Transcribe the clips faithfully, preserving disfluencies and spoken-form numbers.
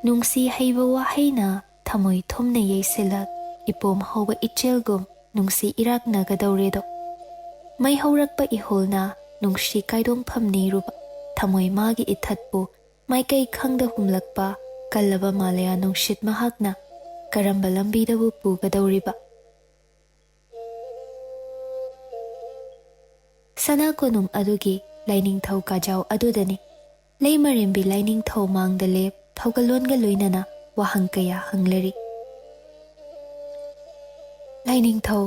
ꯅꯨꯡꯁꯤ ꯍꯩꯕ ꯋꯥꯍꯩꯅ ꯊꯃꯣꯏ ꯊꯨꯝꯅ ꯌꯩꯁꯤꯜꯂꯛ, ꯏꯄꯣꯝ ꯍꯧꯕ ꯏꯆꯦꯜꯒꯨꯝ ꯅꯨꯡꯁꯤ ꯏꯔꯥꯛꯅꯒꯗꯧꯔꯦꯗꯣ꯫ ꯃꯩ ꯍꯧꯔꯛꯄ ꯏꯍꯣꯜꯅ ꯅꯨꯡꯁꯤ ꯀꯥꯏꯗꯣꯡꯐꯝ ꯅꯤꯔꯨꯕ, ꯊꯃꯣꯏ ꯃꯥꯒꯤ ꯏꯊꯠꯄꯨ ꯃꯥꯏꯀꯩ ꯈꯪꯗ ꯍꯨꯝꯂꯛꯄ ꯀꯜꯂꯕ ꯃꯥꯂꯌꯥ ꯅꯨꯡꯁꯤꯠ ꯃꯍꯥꯛꯅ ꯀꯔꯝꯕ ꯂꯝꯕꯤꯗꯕꯨ ꯄꯨꯒꯗꯧꯔꯤꯕ? ꯁꯅꯥ ꯀꯣꯅꯨꯡ ꯑꯗꯨꯒꯤ ꯂꯥꯏꯅꯤꯡꯊꯧ ꯀꯥꯖꯥꯎ ꯑꯗꯨꯗꯅꯤ꯫ ꯂꯩꯃꯔꯦꯝꯕꯤ ꯂꯥꯏꯅꯤꯡꯊꯧ ꯃꯥꯡꯗ ꯂꯦꯞ ꯊꯧꯒꯜꯂꯣꯟꯒ ꯂꯣꯏꯅꯅ ꯋꯥꯍꯪ ꯀꯌꯥ ꯍꯪꯂꯔꯤ꯫ ꯂꯥꯏꯅꯤꯡꯊꯧ,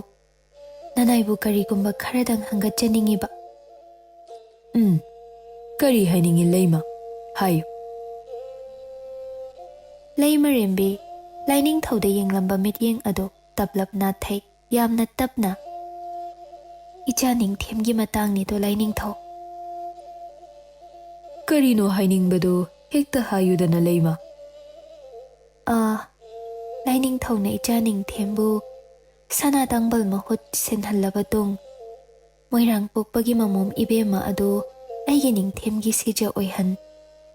ꯅꯅꯥꯏꯕꯨ ꯀꯔꯤꯒꯨꯝꯕ ꯈꯔꯗꯪ ꯍꯪꯒꯠꯆꯅꯤꯡꯉꯤꯕ꯫ ꯎꯝ, ꯀꯔꯤ ꯍꯥꯏꯅꯤꯡꯉꯤ ꯂꯩꯃ? ꯍꯥꯏꯌꯨ꯫ ꯂꯩꯃꯔꯦꯝꯕꯤ ꯂꯥꯏꯅꯤꯡꯊꯧꯗ ꯌꯦꯡꯂꯝꯕ ꯃꯤꯠꯌꯦꯡ ꯑꯗꯨ ꯇꯞꯂꯞ ꯅꯥꯊꯩ꯫ ꯌꯥꯝꯅ ꯇꯞꯅ, "ꯏꯆꯥ ꯅꯤꯡꯊꯦꯝꯒꯤ ꯃꯇꯥꯡꯅꯤꯗꯣ ꯂꯥꯏꯅꯤꯡꯊꯧ꯫" "ꯀꯔꯤꯅꯣ ꯍꯥꯏꯅꯤꯡꯕꯗꯨ ꯍꯦꯛꯇ ꯍꯥꯏꯌꯨꯗꯅ ꯂꯩꯃ꯫" "ꯑꯥ, ꯂꯥꯏꯅꯤꯡꯊꯧꯅ ꯏꯆꯥ ꯅꯤꯡꯊꯦꯝꯕꯨ ꯁꯅꯥ ꯇꯥꯡꯕꯜ ꯃꯍꯨꯠ ꯁꯤꯟꯍꯜꯂꯕ ꯇꯨꯡ, ꯃꯣꯏꯔꯥꯡ ꯄꯣꯛꯄꯒꯤ ꯃꯃꯣꯝ ꯏꯕꯦꯝꯃ ꯑꯗꯨ ꯑꯩꯒꯤ ꯅꯤꯡꯊꯦꯝꯒꯤ ꯁꯤꯖ ꯑꯣꯏꯍꯟ,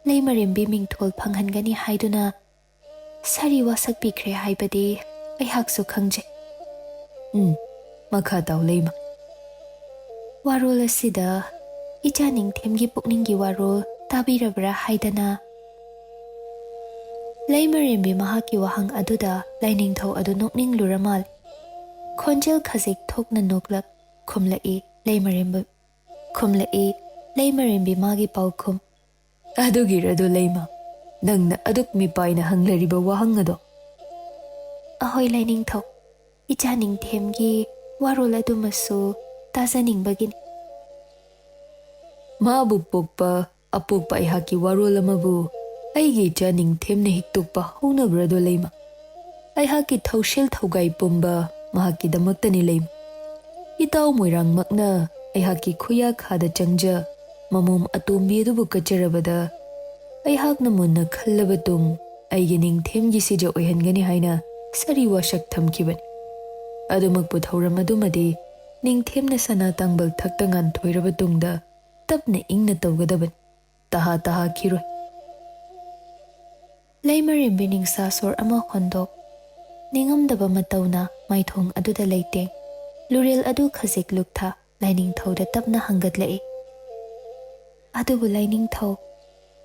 ꯂꯩꯃꯔꯦꯝꯕꯤ ꯃꯤꯡꯊꯣꯜ ꯐꯪꯍꯟꯒꯅꯤ ꯍꯥꯏꯗꯨꯅ ꯁꯥꯔꯤ ꯋꯥꯁꯛꯄꯤꯈ꯭ꯔꯦ ꯍꯥꯏꯕꯗꯤ ꯑꯩꯍꯥꯛꯁꯨ ꯈꯪꯖꯩ꯫" "ꯎꯝ, ꯃꯈꯥ ꯇꯥꯎ ꯂꯩꯃ꯫" "ꯋꯥꯔꯣꯜ ꯑꯁꯤꯗ ꯏꯆꯥ ꯅꯤꯡꯊꯦꯝꯒꯤ ꯄꯨꯛꯅꯤꯡꯒꯤ ꯋꯥꯔꯣꯜ ꯇꯥꯕꯤꯔꯕ꯭ꯔꯥ ꯍꯥꯏꯗꯅ꯫" ꯂꯩꯃꯔꯦꯝꯕꯤ ꯃꯍꯥꯛꯀꯤ ꯋꯥꯍꯪ ꯑꯗꯨꯗ ꯂꯥꯏꯅꯤꯡꯊꯧ ꯑꯗꯨ ꯅꯣꯛꯅꯤꯡꯂꯨꯔ ꯃꯥꯜꯂꯤ꯫ ꯈꯣꯟꯖꯦꯜ ꯈꯖꯤꯛ ꯊꯣꯛꯅ ꯅꯣꯛꯂꯛ ꯈꯨꯝꯂꯛꯏ ꯂꯩꯃꯔꯦꯝꯕ-, ꯈꯨꯝꯂꯛꯏ ꯂꯩꯃꯔꯦꯝꯕꯤ ꯃꯥꯒꯤ ꯄꯥꯎꯈꯨꯝ꯫ "ꯑꯗꯨꯒꯤꯔꯗꯣ ꯂꯩꯃ, ꯅꯪꯅ ꯑꯗꯨꯛ ꯃꯤꯄꯥꯏꯅ ꯍꯪꯂꯔꯤꯕ ꯋꯥꯍꯪ ꯑꯗꯣ?" "ꯑꯍꯣꯏ ꯂꯥꯏꯅꯤꯡꯊꯧ, ꯏꯆꯥ ꯅꯤꯡꯊꯦꯝꯒꯤ ꯋꯥꯔꯣꯜ ꯑꯗꯨꯃꯁꯨ ꯇꯥꯖꯅꯤꯡꯕꯒꯤꯅꯤ꯫" "ꯃꯥꯕꯨ ꯄꯣꯛꯄ ꯑꯄꯣꯛꯄ ꯑꯩꯍꯥꯛꯀꯤ ꯋꯥꯔꯣꯜ ꯑꯃꯕꯨ ꯑꯩꯒꯤ ꯏꯆꯥ ꯅꯤꯡꯊꯦꯝꯅ ꯍꯤꯛꯇꯣꯛꯄ ꯍꯧꯅꯕ꯭ꯔꯗꯣ ꯂꯩꯃ? ꯑꯩꯍꯥꯛꯀꯤ ꯊꯧꯁꯤꯜ ꯊꯧꯒꯥꯏ ꯄꯨꯝꯕ ꯃꯍꯥꯛꯀꯤꯗꯃꯛꯇꯅꯤ ꯂꯩꯃ꯫ ꯏꯇꯥꯎ ꯃꯣꯏꯔꯥꯡꯃꯛꯅ ꯑꯩꯍꯥꯛꯀꯤ ꯈꯨꯌꯥꯈꯥꯗ ꯆꯪꯖ ꯃꯃꯣꯝ ꯑꯇꯣꯝꯕꯤ ꯑꯗꯨꯕꯨ ꯀꯠꯆꯔꯕꯗ ꯑꯩꯍꯥꯛꯅ ꯃꯨꯟꯅ ꯈꯜꯂꯕ ꯇꯨꯡ ꯑꯩꯒꯤ ꯅꯤꯡꯊꯦꯝꯒꯤ ꯁꯤꯖ ꯑꯣꯏꯍꯟꯒꯅꯤ ꯍꯥꯏꯅ ꯁꯥꯔꯤ ꯋꯥꯁꯛ ꯊꯝꯈꯤꯕꯅꯤ꯫ ꯑꯗꯨꯃꯛꯄꯨ ꯊꯧꯔꯝ ꯑꯗꯨꯃꯗꯤ ꯅꯤꯡꯊꯦꯝꯅ ꯁꯅꯥ ꯇꯥꯡꯕꯜ ꯊꯛꯇ ꯉꯥꯟꯊꯣꯏꯔꯕ ꯇꯨꯡꯗ ꯇꯞꯅ ꯏꯪꯅ ꯇꯧꯒꯗꯕꯅꯤ꯫ ꯇꯍꯥ ꯇꯍꯥꯈꯤꯔꯣꯏ꯫" ꯂꯩꯃꯔꯦꯝꯕꯤ ꯅꯤꯡꯁꯥ ꯁꯣꯔ ꯑꯃ ꯍꯣꯟꯗꯣꯛ, ꯅꯤꯡꯉꯝꯗꯕ ꯃꯇꯧꯅ ꯃꯥꯏꯊꯣꯡ ꯑꯗꯨꯗ ꯂꯩꯇꯦꯡ꯫ ꯂꯨꯔꯦꯜ ꯑꯗꯨ ꯈꯖꯤꯛ ꯂꯨꯞꯊ ꯂꯥꯏꯅꯤꯡꯊꯧꯗ ꯇꯞꯅ ꯍꯪꯒꯠꯂꯛꯏ꯫ ꯑꯗꯨꯕꯨ ꯂꯥꯏꯅꯤꯡꯊꯧ,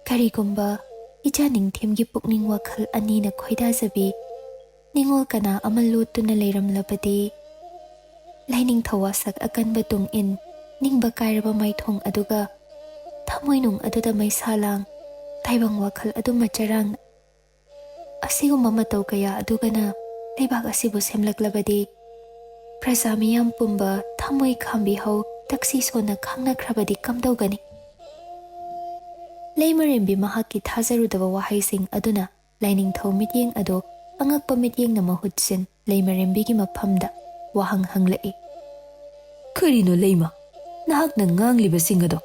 ꯀꯔꯤꯒꯨꯝꯕ ꯏꯆꯥ ꯅꯤꯡꯊꯦꯝꯒꯤ ꯄꯨꯛꯅꯤꯡ ꯋꯥꯈꯜ ꯑꯅꯤꯅ ꯈꯣꯏꯗꯥꯖꯕꯤ ꯅꯤꯡꯉꯣꯜ ꯀꯅꯥ ꯑꯃ ꯂꯣꯠꯇꯨꯅ ꯂꯩꯔꯝꯂꯕꯗꯤ? ꯂꯥꯏꯅꯤꯡꯊꯧ ꯋꯥꯁꯛ ꯑꯀꯟꯕ ꯇꯨꯡ ꯏꯟ, ꯅꯤꯡꯕ ꯀꯥꯏꯔꯕ ꯃꯥꯏꯊꯣꯡ ꯑꯗꯨꯒ ꯊꯃꯣꯏꯅꯨꯡ ꯑꯗꯨꯗ ꯃꯩꯁꯥ ꯂꯥꯡ, ꯇꯥꯏꯕꯪ ꯋꯥꯈꯜ ꯑꯗꯨ ꯃꯆꯔꯥꯡꯅ, ꯑꯁꯤꯒꯨꯝꯕ ꯃꯇꯧ ꯀꯌꯥ ꯑꯗꯨꯒꯅ ꯂꯩꯕꯥꯛ ꯑꯁꯤꯕꯨ ꯁꯦꯝꯂꯛꯂꯕꯗꯤ, ꯄ꯭ꯔꯖꯥ ꯃꯤꯌꯥꯝ ꯄꯨꯝꯕ ꯊꯃꯣꯏ ꯈꯥꯝꯕꯤꯍꯧ, ꯇꯛꯁꯤ ꯁꯣꯟꯅ ꯈꯪꯅꯈ꯭ꯔꯕꯗꯤ ꯀꯝꯗꯧꯒꯅꯤ? ꯂꯩꯃꯔꯦꯝꯕꯤ ꯃꯍꯥꯛꯀꯤ ꯊꯥꯖꯔꯨꯗꯕ ꯋꯥꯍꯩꯁꯤꯡ ꯑꯗꯨꯅ ꯂꯥꯏꯅꯤꯡꯊꯧ ꯃꯤꯠꯌꯦꯡ ꯑꯗꯨ ꯑꯉꯛꯄ ꯃꯤꯠꯌꯦꯡꯅ ꯃꯍꯨꯠ ꯁꯤꯟ, ꯂꯩꯃꯔꯦꯝꯕꯤꯒꯤ ꯃꯐꯝꯗ ꯋꯥꯍꯪ ꯍꯪꯂꯛꯏ꯫ "ꯀꯔꯤꯅꯣ ꯂꯩꯃ, ꯅꯍꯥꯛꯅ ꯉꯥꯡꯂꯤꯕꯁꯤꯡ ꯑꯗꯣ?"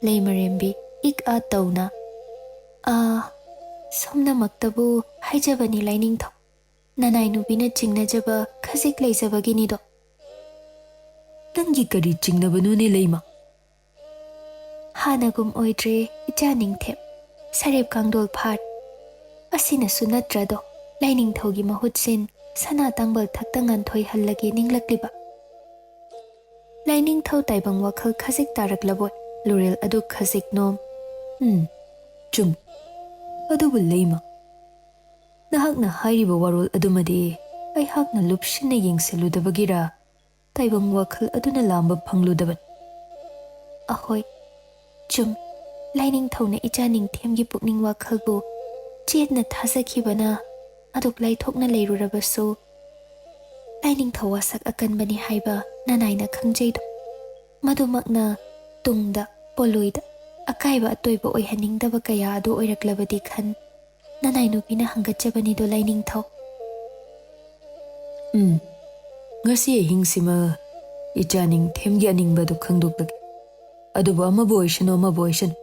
ꯂꯩꯃꯔꯦꯝꯕꯤ ꯏꯛ ꯑꯥ ꯇꯧꯅ, "ꯑꯥ, ꯁꯣꯝꯅꯃꯛꯇꯕꯨ ꯍꯥꯏꯖꯕꯅꯤ ꯂꯥꯏꯅꯤꯡꯊꯧ, ꯅꯅꯥꯏ ꯅꯨꯄꯤꯅ ꯆꯤꯡꯅꯖꯕ ꯈꯖꯤꯛ ꯂꯩꯖꯕꯒꯤꯅꯤꯗꯣ꯫" "ꯅꯪꯒꯤ ꯀꯔꯤ ꯆꯤꯡꯅꯕꯅꯣꯅꯦ ꯂꯩꯃ?" "ꯍꯥꯟꯅꯒꯨꯝ ꯑꯣꯏꯗ꯭ꯔꯦ ꯏꯆꯥ ꯅꯤꯡꯊꯦꯝ, ꯁꯔꯦꯞ ꯀꯥꯡꯗꯣꯜ ꯐꯥꯔꯦ꯫ ꯑꯁꯤꯅꯁꯨ ꯅꯠꯇ꯭ꯔꯗꯣ, ꯂꯥꯏꯅꯤꯡꯊꯧꯒꯤ ꯃꯍꯨꯠ ꯁꯤꯟ, ꯁꯅꯥ ꯇꯥꯡꯕꯜ ꯊꯛꯇ ꯉꯥꯟꯊꯣꯏꯍꯜꯂꯒꯦ ꯅꯤꯡꯂꯛꯂꯤꯕ?" ꯂꯥꯏꯅꯤꯡꯊꯧ ꯇꯥꯏꯕꯪ ꯋꯥꯈꯜ ꯈꯖꯤꯛ ꯇꯥꯔꯛꯂꯕꯣꯏ, ꯂꯨꯔꯦꯜ ꯑꯗꯨ ꯈꯖꯤꯛ ꯅꯣꯝ꯫ "ꯎꯝ, ꯆꯨꯝ꯫ ꯑꯗꯨꯕꯨ ꯂꯩꯃ, ꯅꯍꯥꯛꯅ ꯍꯥꯏꯔꯤꯕ ꯋꯥꯔꯣꯜ ꯑꯗꯨꯃꯗꯤ ꯑꯩꯍꯥꯛꯅ ꯂꯨꯞꯁꯤꯟꯅ ꯌꯦꯡꯁꯤꯜꯂꯨꯗꯕꯒꯤꯔ, ꯇꯥꯏꯕꯪ ꯋꯥꯈꯜ ꯑꯗꯨꯅ ꯂꯥꯝꯕ ꯐꯪꯂꯨꯗꯕꯅꯤ꯫" "ꯑꯍꯣꯏ, ꯆꯨꯝ, ꯂꯥꯏꯅꯤꯡꯊꯧꯅ ꯏꯆꯥ ꯅꯤꯡꯊꯦꯝꯒꯤ ꯄꯨꯛꯅꯤꯡ ꯋꯥꯈꯜꯕꯨ ꯆꯦꯠꯅ ꯊꯥꯖꯈꯤꯕꯅ ꯑꯗꯨꯛ ꯂꯥꯏꯊꯣꯛꯅ ꯂꯩꯔꯨꯔꯕꯁꯨ, ꯂꯥꯏꯅꯤꯡꯊꯧ ꯋꯥꯁꯛ ꯑꯀꯟꯕꯅꯤ ꯍꯥꯏꯕ ꯅꯅꯥꯏꯅ ꯈꯪꯖꯩꯗꯣ꯫ ꯃꯗꯨꯃꯛꯅ ꯇꯨꯡꯗ ꯄꯣꯂꯣꯏꯗ ꯑꯀꯥꯏꯕ ꯑꯇꯣꯏꯕ ꯑꯣꯏꯍꯟꯅꯤꯡꯗꯕ ꯀꯌꯥ ꯑꯗꯨ ꯑꯣꯏꯔꯛꯂꯕꯗꯤ ꯈꯟ, ꯅꯅꯥꯏ ꯅꯨꯄꯤꯅ ꯍꯪꯒꯠꯆꯕꯅꯤꯗꯣ ꯂꯥꯏꯅꯤꯡꯊꯧ꯫" "ꯎꯝ, ꯉꯁꯤ ꯑꯍꯤꯡꯁꯤꯃ ꯏꯆꯥ ꯅꯤꯡꯊꯦꯝꯒꯤ ꯑꯅꯤꯡꯕꯗꯨ ꯈꯪꯗꯣꯛꯂꯒꯦ꯫ ꯑꯗꯨꯕꯨ ꯑꯃꯕꯨ ꯑꯣꯏꯁꯅꯨ, ꯑꯃꯕꯨ ꯑꯣꯏꯁꯅꯨ,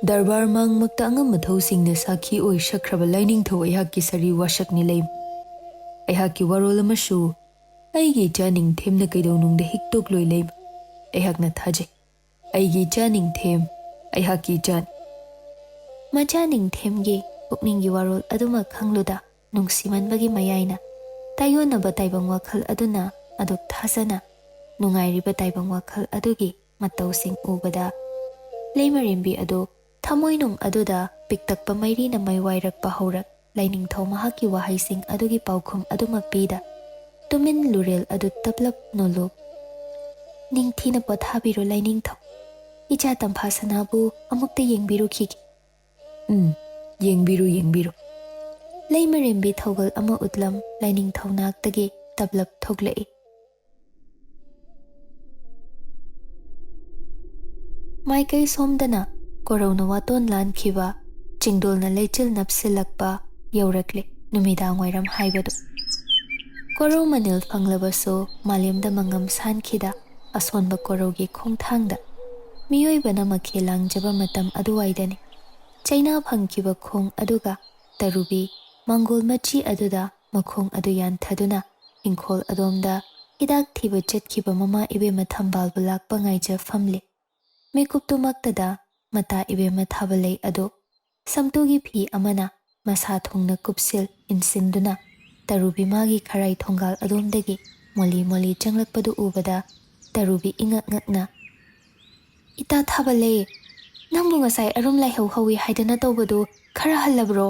ꯗꯔꯕꯥꯔ ꯃꯥꯡꯃꯛꯇ ꯑꯉꯝ ꯑꯊꯧꯁꯤꯡꯅ ꯁꯥꯈꯤ ꯑꯣꯏꯁꯛꯈ꯭ꯔꯕ ꯂꯥꯏꯅꯤꯡꯊꯧ ꯑꯩꯍꯥꯛꯀꯤ ꯁꯥꯔꯤ ꯋꯥꯁꯛꯅꯤ ꯂꯩꯃ꯫ ꯑꯩꯍꯥꯛꯀꯤ ꯋꯥꯔꯣꯜ ꯑꯃꯁꯨ ꯑꯩꯒꯤ ꯏꯆꯥ ꯅꯤꯡꯊꯦꯝꯅ ꯀꯩꯗꯧꯅꯨꯡꯗ ꯍꯤꯛꯇꯣꯛꯂꯣꯏ ꯂꯩꯃ꯫ ꯑꯩꯍꯥꯛꯅ ꯊꯥꯖꯩ꯫ ꯑꯩꯒꯤ ꯏꯆꯥ ꯅꯤꯡꯊꯦꯝ ꯑꯩꯍꯥꯛꯀꯤ ꯏꯆꯥꯅꯤ꯫" ꯃꯆꯥ ꯅꯤꯡꯊꯦꯝꯒꯤ ꯄꯨꯛꯅꯤꯡꯒꯤ ꯋꯥꯔꯣꯜ ꯑꯗꯨꯃꯛ ꯈꯪꯂꯨꯗ ꯅꯨꯡꯁꯤꯃꯟꯕꯒꯤ ꯃꯌꯥꯏꯅ ꯇꯥꯏꯌꯣꯟꯅꯕ ꯇꯥꯏꯕꯪ ꯋꯥꯈꯜ ꯑꯗꯨꯅ ꯑꯗꯨꯛ ꯊꯥꯖꯅ ꯅꯨꯡꯉꯥꯏꯔꯤꯕ ꯇꯥꯏꯕꯪ ꯋꯥꯈꯜ ꯑꯗꯨꯒꯤ ꯃꯇꯧꯁꯤꯡ ꯎꯕꯗ ꯂꯩꯃꯔꯦꯝꯕꯤ ꯑꯗꯨ ꯊꯃꯣꯏꯅꯨꯡ ꯑꯗꯨꯗ ꯄꯤꯛꯇꯛꯄ ꯃꯩꯔꯤꯅ ꯃꯩ ꯋꯥꯏꯔꯛꯄ ꯍꯧꯔꯛ ꯂꯥꯏꯅꯤꯡꯊꯧ ꯃꯍꯥꯛꯀꯤ ꯋꯥꯍꯩꯁꯤꯡ ꯑꯗꯨꯒꯤ ꯄꯥꯎꯈꯨꯝ ꯑꯗꯨꯃꯛ ꯄꯤꯗ ꯇꯨꯃꯤꯟ ꯂꯨꯔꯦꯜ ꯑꯗꯨ ꯇꯞꯂꯞ ꯅꯣꯜꯂꯨ꯫ ꯅꯤꯡꯊꯤꯅ ꯄꯣꯊꯥꯕꯤꯔꯣ ꯂꯥꯏꯅꯤꯡꯊꯧ꯫ ꯏꯆꯥ ꯇꯝꯐꯥ ꯁꯅꯥꯕꯨ ꯑꯃꯨꯛꯇ ꯌꯦꯡꯕꯤꯔꯨꯈꯤꯒꯦ꯫ ꯎꯝ, ꯌꯦꯡꯕꯤꯔꯨ, ꯌꯦꯡꯕꯤꯔꯨ꯫ ꯂꯩꯃꯔꯦꯝꯕꯤ ꯊꯧꯒꯜ ꯑꯃ ꯎꯠꯂꯝ ꯂꯥꯏꯅꯤꯡꯊꯧ ꯅꯥꯛꯇꯒꯤ ꯇꯞꯂꯞ ꯊꯣꯛꯂꯛꯏ꯫ ꯃꯥꯏꯀꯩ ꯁꯣꯝꯗꯅ ꯀꯣꯔꯧꯅ ꯋꯥꯇꯣꯟ ꯂꯥꯟꯈꯤꯕ, ꯆꯤꯡꯗꯣꯜꯅ ꯂꯩꯆꯤꯜ ꯅꯞꯁꯤꯜꯂꯛꯄ ꯌꯧꯔꯛꯂꯦ꯫ ꯅꯨꯃꯤꯗꯥꯡ ꯋꯥꯏꯔꯝ ꯍꯥꯏꯕꯗꯨ꯫ ꯀꯣꯔꯧ ꯃꯅꯤꯜ ꯐꯪꯂꯕꯁꯨ ꯃꯥꯂꯦꯝꯗ ꯃꯉꯝ ꯁꯥꯟꯈꯤꯗ ꯑꯁꯣꯟꯕ ꯀꯣꯔꯧꯒꯤ ꯈꯣꯡꯊꯥꯡꯗ ꯃꯤꯑꯣꯏꯕꯅ ꯃꯈꯦ ꯂꯥꯡꯖꯕ ꯃꯇꯝ ꯑꯗꯨꯋꯥꯏꯗꯅꯤ꯫ ꯆꯩꯅꯥ ꯐꯪꯈꯤꯕ ꯈꯣꯡ ꯑꯗꯨꯒ ꯇꯔꯨꯕꯤ ꯃꯪꯒꯣꯜ ꯃꯆꯤ ꯑꯗꯨꯗ ꯃꯈꯣꯡ ꯑꯗꯨ ꯌꯥꯟꯊꯗꯨꯅ ꯏꯪꯈꯣꯜ ꯑꯗꯣꯝꯗ ꯍꯤꯗꯥꯛ ꯊꯤꯕ ꯆꯠꯈꯤꯕ ꯃꯃꯥ ꯏꯕꯦꯝꯃ ꯊꯝꯕꯥꯜꯕꯨ ꯂꯥꯛꯄ ꯉꯥꯏꯖ ꯐꯝꯂꯤ꯫ ꯃꯤꯀꯨꯞꯇꯨꯃꯛꯇꯗ ꯃꯇꯥ ꯏꯕꯦꯝꯃ ꯊꯥꯕꯂꯩ ꯑꯗꯨ ꯁꯝꯇꯨꯒꯤ ꯐꯤ ꯑꯃꯅ ꯃꯁꯥ ꯊꯣꯡꯅ ꯀꯨꯞꯁꯤꯜ ꯏꯟꯁꯤꯟꯗꯨꯅ ꯇꯔꯨꯕꯤ ꯃꯥꯒꯤ ꯈꯔꯥꯏ ꯊꯣꯡꯒꯥꯜ ꯑꯗꯣꯝꯗꯒꯤ ꯃꯣꯂꯤ ꯃꯣꯂꯤ ꯆꯪꯂꯛꯄꯗꯨ ꯎꯕꯗ ꯇꯔꯨꯕꯤ ꯏꯉꯛ ꯉꯛꯅ, "ꯏꯇꯥ ꯊꯥꯕꯂꯩ, ꯅꯪꯕꯨ ꯉꯁꯥꯏ ꯑꯔꯨꯝ ꯂꯥꯏꯍꯧ ꯍꯧꯏ ꯍꯥꯏꯗꯅ ꯇꯧꯕꯗꯨ ꯈꯔ ꯍꯜꯂꯕ꯭ꯔꯣ?"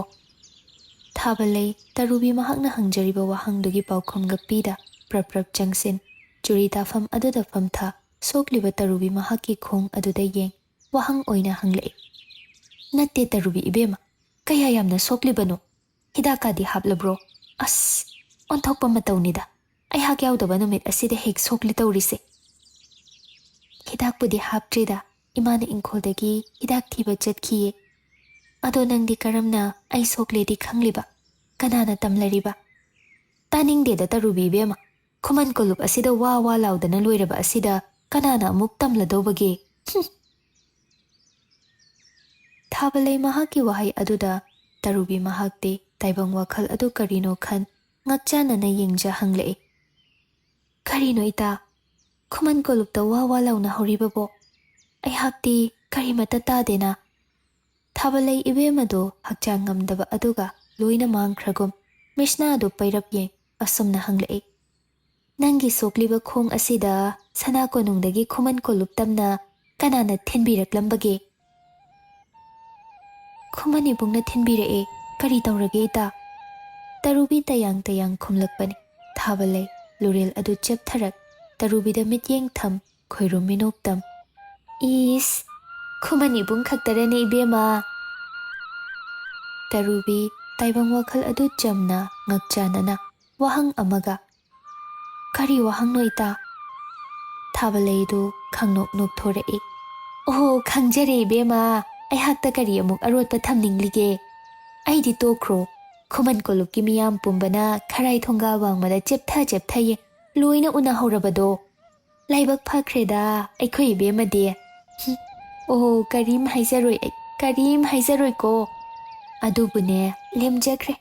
ꯊꯥꯕꯂꯩ ꯇꯔꯨꯕꯤ ꯃꯍꯥꯛꯅ ꯍꯪꯖꯔꯤꯕ ꯋꯥꯍꯪꯗꯨꯒꯤ ꯄꯥꯎꯈꯨꯝꯒ ꯄꯤꯗ ꯄ꯭ꯔꯞ ꯄ꯭ꯔꯞ ꯆꯪꯁꯤꯟ ꯆꯨꯔꯤ ꯇꯥꯐꯝ ꯑꯗꯨꯗ ꯐꯝꯊ ꯁꯣꯛꯂꯤꯕ ꯇꯔꯨꯕꯤ ꯃꯍꯥꯛꯀꯤ ꯈꯣꯡ ꯑꯗꯨꯗ ꯌꯦꯡ ꯋꯥꯍꯪ ꯑꯣꯏꯅ ꯍꯪꯂꯛꯏ꯫ "ꯅꯠꯇꯦ ꯇꯔꯨꯕꯤ ꯏꯕꯦꯝꯃ, ꯀꯌꯥ ꯌꯥꯝꯅ ꯁꯣꯛꯂꯤꯕꯅꯣ? ꯍꯤꯗꯥꯛꯀꯥꯗꯤ ꯍꯥꯞꯂꯕ꯭ꯔꯣ?" "ꯑꯁ, ꯑꯣꯟꯊꯣꯛꯄ ꯃꯇꯧꯅꯤꯗ꯫ ꯑꯩꯍꯥꯛ ꯌꯥꯎꯗꯕ ꯅꯨꯃꯤꯠ ꯑꯁꯤꯗ ꯍꯦꯛ ꯁꯣꯛꯂꯤ ꯇꯧꯔꯤꯁꯦ꯫" "ꯍꯤꯗꯥꯛꯄꯨꯗꯤ ꯍꯥꯞꯇ꯭ꯔꯤꯗ, ꯏꯃꯥꯅ ꯏꯪꯈꯣꯜꯗꯒꯤ ꯍꯤꯗꯥꯛ ꯊꯤꯕ ꯆꯠꯈꯤꯌꯦ꯫ ꯑꯗꯣ ꯅꯪꯗꯤ ꯀꯔꯝꯅ ꯑꯩ ꯁꯣꯛꯂꯦꯗꯤ ꯈꯪꯂꯤꯕ? ꯀꯅꯥꯅ ꯇꯝꯂꯔꯤꯕ?" "ꯇꯥꯅꯤꯡꯗꯦꯗ ꯇꯔꯨꯕꯤ ꯏꯕꯦꯝꯃ, ꯈꯨꯃꯟ ꯀꯣꯂꯨꯞ ꯑꯁꯤꯗ ꯋꯥ ꯋꯥ ꯂꯥꯎꯗꯅ ꯂꯣꯏꯔꯕ ꯑꯁꯤꯗ ꯀꯅꯥꯅ ꯑꯃꯨꯛ ꯇꯝꯂꯗꯧꯕꯒꯦ? ꯍꯨꯝ!" ꯊꯥꯕꯂꯩ ꯃꯍꯥꯛꯀꯤ ꯋꯥꯍꯩ ꯑꯗꯨꯗ ꯇꯔꯨꯕꯤ ꯃꯍꯥꯛꯇꯤ ꯇꯥꯏꯕꯪ ꯋꯥꯈꯜ ꯑꯗꯨ ꯀꯔꯤꯅꯣ ꯈꯟ ꯉꯛꯆꯥꯅꯅ ꯌꯦꯡꯖ ꯍꯪꯂꯛꯏ꯫ "ꯀꯔꯤꯅꯣ ꯏꯇꯥ? ꯈꯨꯃꯟ ꯀꯣꯂꯨꯞꯇ ꯋꯥ ꯋꯥ ꯂꯥꯎꯅ ꯍꯧꯔꯤꯕꯕꯣ? ꯑꯩꯍꯥꯛꯇꯤ ꯀꯔꯤꯃꯠꯇ ꯇꯥꯗꯦꯅ?" ꯊꯥꯕꯂꯩ ꯏꯕꯦꯝ ꯑꯗꯨ ꯍꯛꯆꯥꯡ ꯉꯝꯗꯕ ꯑꯗꯨꯒ ꯂꯣꯏꯅ ꯃꯥꯡꯈ꯭ꯔꯒꯨꯝ ꯃꯤꯁꯅꯥ ꯑꯗꯨ ꯄꯩꯔꯞ ꯌꯦꯡ ꯑꯁꯨꯝꯅ ꯍꯪꯂꯛꯏ, "ꯅꯪꯒꯤ ꯁꯣꯛꯂꯤꯕ ꯈꯣꯡ ꯑꯁꯤꯗ ꯁꯅꯥ ꯀꯣꯅꯨꯡꯗꯒꯤ ꯈꯨꯃꯟ ꯀꯣꯂꯨꯞ ꯇꯝꯅ ꯀꯅꯥꯅ ꯊꯤꯟꯕꯤꯔꯛꯂꯝꯕꯒꯦ?" "ꯈꯨꯃꯟ ꯏꯕꯨꯡꯅ ꯊꯤꯟꯕꯤꯔꯛꯑꯦ꯫ ꯀꯔꯤ ꯇꯧꯔꯒꯦ ꯏꯇꯥ?" ꯇꯔꯨꯕꯤ ꯇꯌꯥꯡ ꯇꯌꯥꯡ ꯈꯨꯝꯂꯛꯄꯅꯤ꯫ ꯊꯥꯕꯂꯩ ꯂꯨꯔꯦꯜ ꯑꯗꯨ ꯆꯦꯞꯊꯔꯛ ꯇꯔꯨꯕꯤꯗ ꯃꯤꯠꯌꯦꯡ ꯊꯝ ꯈꯣꯏꯔꯨꯝ ꯃꯤꯅꯣꯛ ꯇꯝ꯫ "ꯏꯁ, ꯈꯨꯃꯟ ꯏꯕꯨꯡ ꯈꯛꯇꯔꯅꯦ ꯏꯕꯦꯝꯃ?" ꯇꯔꯨꯕꯤ ꯇꯥꯏꯕꯪ ꯋꯥꯈꯜ ꯑꯗꯨ ꯆꯝꯅ ꯉꯛꯆꯥꯅꯅ ꯋꯥꯍꯪ ꯑꯃꯒ, "ꯀꯔꯤ ꯋꯥꯍꯪꯅꯣ ꯏꯇꯥ?" ꯊꯥꯕꯂꯩꯗꯨ ꯈꯪꯅꯣꯛ ꯅꯣꯛꯊꯣꯔꯛꯏ꯫ "ꯑꯣꯍꯣ, ꯈꯪꯖꯔꯦ ꯏꯕꯦꯝꯃ, ꯑꯩꯍꯥꯛꯇ ꯀꯔꯤ ꯑꯃꯨꯛ ꯑꯔꯣꯠꯄ ꯊꯝꯅꯤꯡꯂꯤꯒꯦ? ꯑꯩꯗꯤ ꯇꯣꯛꯈ꯭ꯔꯣ, ꯈꯨꯃꯟ ꯀꯣꯂꯨꯞꯀꯤ ꯃꯤꯌꯥꯝ ꯄꯨꯝꯕꯅ ꯈꯔꯥꯏ ꯊꯣꯡꯒꯥꯜ ꯋꯥꯡꯃꯗ ꯆꯦꯞꯊ ꯆꯦꯞꯊ ꯌꯦꯡ ꯂꯣꯏꯅ ꯎꯅꯍꯧꯔꯕꯗꯣ꯫ ꯂꯥꯏꯕꯛ ꯐꯈ꯭ꯔꯦꯗ ꯑꯩꯈꯣꯏ ꯏꯕꯦꯝꯃꯗꯤ꯫ ꯍꯨꯝ, ꯑꯣꯍꯣ, ꯀꯔꯤꯝ ꯍꯥꯏꯖꯔꯣꯏ ꯑꯩ, ꯀꯔꯤꯝ ꯍꯥꯏꯖꯔꯣꯏꯀꯣ꯫ ꯑꯗꯨꯕꯨꯅꯦ, ꯂꯦꯝꯖꯈ꯭ꯔꯦ꯫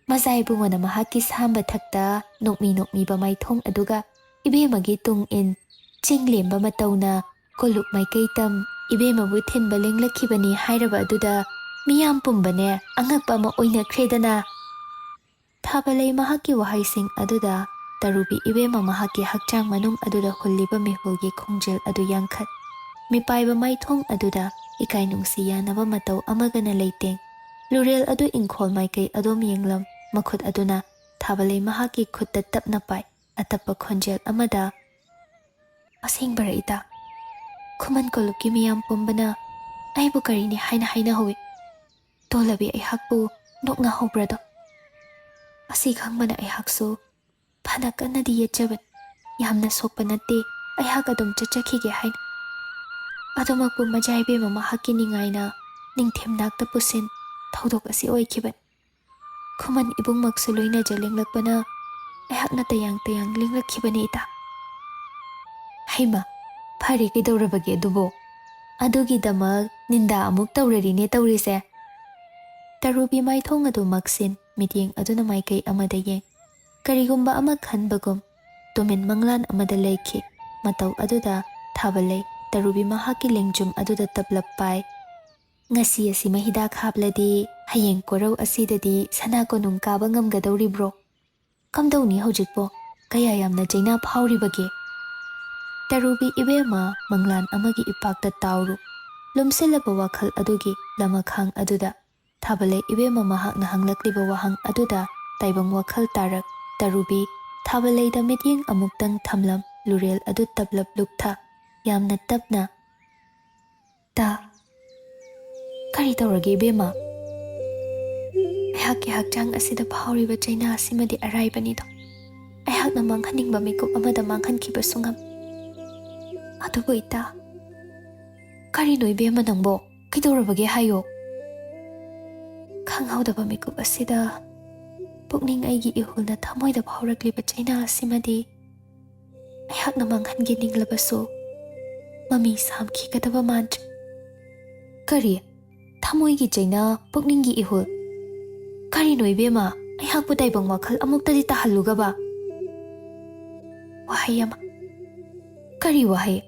ꯃꯖꯥ ꯏꯕꯨꯡꯉꯣꯅ ꯃꯍꯥꯛꯀꯤ ꯁꯥꯝꯕ ꯊꯛꯇ ꯅꯣꯛꯃꯤ ꯅꯣꯛꯃꯤꯕ ꯃꯥꯏꯊꯣꯡ ꯑꯗꯨꯒ ꯏꯕꯦꯝꯃꯒꯤ ꯇꯨꯡ ꯏꯟ ꯆꯤꯡ ꯂꯦꯝꯕ ꯃꯇꯧꯅ ꯀꯣꯂꯨꯞ ꯃꯥꯏꯀꯩ ꯇꯝ ꯏꯕꯦꯝꯃꯕꯨ ꯊꯤꯟꯕ ꯂꯦꯡꯂꯛꯈꯤꯕꯅꯤ ꯍꯥꯏꯔꯕ ꯑꯗꯨꯗ ꯃꯤꯌꯥꯝ ꯄꯨꯝꯕꯅꯦ ꯑꯉꯛꯄ ꯑꯃ ꯑꯣꯏꯅꯈ꯭ꯔꯦꯗꯅ꯫ ꯊꯥꯕꯂꯩ ꯃꯍꯥꯛꯀꯤ ꯋꯥꯍꯩꯁꯤꯡ ꯑꯗꯨꯗ ꯇꯔꯨꯕꯤ ꯏꯕꯦꯝꯃ ꯃꯍꯥꯛꯀꯤ ꯍꯛꯆꯥꯡ ꯃꯅꯨꯡ ꯑꯗꯨꯗ ꯍꯨꯜꯂꯤꯕ ꯃꯤꯍꯨꯜꯒꯤ ꯈꯣꯡꯖꯦꯜ ꯑꯗꯨ ꯌꯥꯡꯈꯠ, ꯃꯤꯄꯥꯏꯕ ꯃꯥꯏꯊꯣꯡ ꯑꯗꯨꯗ ꯏꯀꯥꯏ ꯅꯨꯡꯁꯤ ꯌꯥꯅꯕ ꯃꯇꯧ ꯑꯃꯒꯅ ꯂꯩꯇꯦꯡ꯫ ꯂꯨꯔꯦꯜ ꯑꯗꯨ ꯏꯪꯈꯣꯜ ꯃꯥꯏꯀꯩ ꯑꯗꯣꯝ ꯌꯦꯡꯂꯝ, ꯃꯈꯨꯠ ꯑꯗꯨꯅ ꯊꯥꯕꯂꯩ ꯃꯍꯥꯛꯀꯤ ꯈꯨꯠꯇ ꯇꯞꯅ ꯄꯥꯏ꯫ ꯑꯇꯞꯄ ꯈꯣꯟꯖꯦꯜ ꯑꯃꯗ, "ꯑꯁꯦꯡꯕꯔ ꯏꯇꯥ? ꯈꯨꯃꯟ ꯀꯣꯂꯨꯞꯀꯤ ꯃꯤꯌꯥꯝ ꯄꯨꯝꯕꯅ ꯑꯩꯕꯨ ꯀꯔꯤꯅꯤ ꯍꯥꯏꯅ ꯍꯥꯏꯅꯍꯧꯏ? ꯇꯣꯜꯂꯕꯤ ꯑꯩꯍꯥꯛꯄꯨ ꯅꯣꯛꯅꯍꯧꯕ꯭ꯔꯗꯣ? ꯑꯁꯤ ꯈꯪꯕꯅ ꯑꯩꯍꯥꯛꯁꯨ ꯐꯅ ꯀꯟꯅꯗꯤ ꯌꯦꯠꯆꯕꯅꯤ꯫ ꯌꯥꯝꯅ ꯁꯣꯛꯄ ꯅꯠꯇꯦ, ꯑꯩꯍꯥꯛ ꯑꯗꯨꯝ ꯆꯠꯆꯈꯤꯒꯦ" ꯍꯥꯏꯅ꯫ ꯑꯗꯨꯃꯛꯄꯨ ꯃꯖꯥ ꯏꯕꯦꯝꯃ ꯃꯍꯥꯛꯀꯤ ꯅꯤꯡꯉꯥꯏꯅ ꯅꯤꯡꯊꯦꯝꯅꯥꯛꯇ ꯄꯨꯁꯤꯟ ꯊꯧꯗꯣꯛ ꯑꯁꯤ ꯑꯣꯏꯈꯤꯕꯅꯤ꯫ ꯈꯨꯃꯟ ꯏꯕꯨꯡꯃꯛꯁꯨ ꯂꯣꯏꯅꯖ ꯂꯦꯡꯂꯛꯄꯅ ꯑꯩꯍꯥꯛꯅ ꯇꯌꯥꯡ ꯇꯌꯥꯡ ꯂꯦꯡꯂꯛꯈꯤꯕꯅꯤ ꯏꯇꯥ꯫ ꯍꯩꯃ, ꯐꯔꯦ, ꯀꯩꯗꯧꯔꯕꯒꯦ ꯑꯗꯨꯕꯣ? ꯑꯗꯨꯒꯤꯗꯃꯛ ꯅꯤꯟꯗꯥ ꯑꯃꯨꯛ ꯇꯧꯔꯔꯤꯅꯦ ꯇꯧꯔꯤꯁꯦ꯫ ꯇꯔꯨꯕꯤ ꯃꯥꯏꯊꯣꯡ ꯑꯗꯨ ꯃꯛꯁꯤꯟ, ꯃꯤꯠꯌꯦꯡ ꯑꯗꯨꯅ ꯃꯥꯏꯀꯩ ꯑꯃꯗ ꯌꯦꯡ꯫ ꯀꯔꯤꯒꯨꯝꯕ ꯑꯃ ꯈꯟꯕꯒꯨꯝ ꯇꯨꯃꯤꯟ ꯃꯪꯂꯥꯟ ꯑꯃꯗ ꯂꯩꯈꯤ꯫ ꯃꯇꯧ ꯑꯗꯨꯗ ꯊꯥꯕꯂꯩ ꯇꯔꯨꯕꯤ ꯃꯍꯥꯛꯀꯤ ꯂꯦꯡꯖꯨꯝ ꯑꯗꯨꯗ ꯇꯞꯂꯞ ꯄꯥꯏ꯫ ꯉꯁꯤ ꯑꯁꯤꯃ ꯍꯤꯗꯥꯛ ꯍꯥꯞꯂꯗꯤ ꯍꯌꯦꯡ ꯀꯣꯔꯧ ꯑꯁꯤꯗꯗꯤ ꯁꯅꯥ ꯀꯣꯅꯨꯡ ꯀꯥꯕ ꯉꯝꯒꯗꯧꯔꯤꯕ꯭ꯔꯣ? ꯀꯝꯗꯧꯅꯤ ꯍꯧꯖꯤꯛꯄꯣ? ꯀꯌꯥ ꯌꯥꯝꯅ ꯆꯩꯅꯥ ꯐꯥꯎꯔꯤꯕꯒꯦ? ꯇꯔꯨꯕꯤ ꯏꯕꯦꯝꯃ, ꯃꯪꯂꯥꯟ ꯑꯃꯒꯤ ꯏꯄꯥꯛꯇ ꯇꯥꯎꯔꯨ꯫ ꯂꯨꯝꯁꯤꯜꯂꯕ ꯋꯥꯈꯜ ꯑꯗꯨꯒꯤ ꯂꯃꯈꯥꯡ ꯑꯗꯨꯗ ꯊꯥꯕꯂꯩ ꯏꯕꯦꯝꯃ ꯃꯍꯥꯛꯅ ꯍꯪꯂꯛꯂꯤꯕ ꯋꯥꯍꯪ ꯑꯗꯨꯗ ꯇꯥꯏꯕꯪ ꯋꯥꯈꯜ ꯇꯥꯔꯛ ꯇꯔꯨꯕꯤ ꯊꯥꯕꯂꯩꯗ ꯃꯤꯠꯌꯦꯡ ꯑꯃꯨꯛꯇꯪ ꯊꯝꯂꯝ, ꯂꯨꯔꯦꯜ ꯑꯗꯨ ꯇꯞꯂꯞ ꯂꯨꯞꯊ, ꯌꯥꯝꯅ ꯇꯞꯅ, "ꯇꯥ, ꯀꯔꯤ ꯇꯧꯔꯒꯦ ꯏꯕꯦꯝꯃ? ꯑꯩꯍꯥꯛꯀꯤ ꯍꯛꯆꯥꯡ ꯑꯁꯤꯗ ꯐꯥꯎꯔꯤꯕ ꯆꯩꯅꯥ ꯑꯁꯤꯃꯗꯤ ꯑꯔꯥꯏꯕꯅꯤꯗꯣ꯫ ꯑꯩꯍꯥꯛꯅ ꯃꯥꯡꯍꯟꯅꯤꯡꯕ ꯃꯤꯀꯨꯞ ꯑꯃꯗ ꯃꯥꯡꯍꯟꯈꯤꯕꯁꯨ ꯉꯝ꯫ ꯑꯗꯨꯕꯨ ꯏꯇꯥ, ꯀꯔꯤꯅꯣ ꯏꯕꯦꯝꯃ ꯅꯪꯕꯣ? ꯀꯩꯗꯧꯔꯕꯒꯦ ꯍꯥꯏꯌꯣ?" ꯈꯪꯍꯧꯗꯕ ꯃꯤꯀꯨꯞ ꯑꯁꯤꯗ ꯄꯨꯛꯅꯤꯡ ꯑꯩꯒꯤ ꯏꯍꯨꯜꯅ ꯊꯃꯣꯏꯗ ꯐꯥꯎꯔꯛꯂꯤꯕ ꯆꯩꯅꯥ ꯑꯁꯤꯃꯗꯤ ꯑꯩꯍꯥꯛꯅ ꯃꯥꯡꯍꯟꯒꯦ ꯅꯤꯡꯂꯕꯁꯨ ꯃꯃꯤ ꯁꯥꯝꯈꯤꯒꯗꯕ ꯃꯥꯟꯗ꯭ꯔꯦ꯫ "ꯀꯔꯤ? ꯊꯃꯣꯏꯒꯤ ꯆꯩꯅꯥ, ꯄꯨꯛꯅꯤꯡꯒꯤ ꯏꯍꯨꯜ? ꯀꯔꯤꯅꯣ ꯏꯕꯦꯝꯃ? ꯑꯩꯍꯥꯛꯄꯨ ꯇꯥꯏꯕꯪ ꯋꯥꯈꯜ ꯑꯃꯨꯛꯇꯗꯤ ꯇꯥꯍꯜꯂꯨꯒꯕ?" ꯋꯥꯍꯩ ꯑꯃ꯫ ꯀꯔꯤ ꯋꯥꯍꯩ?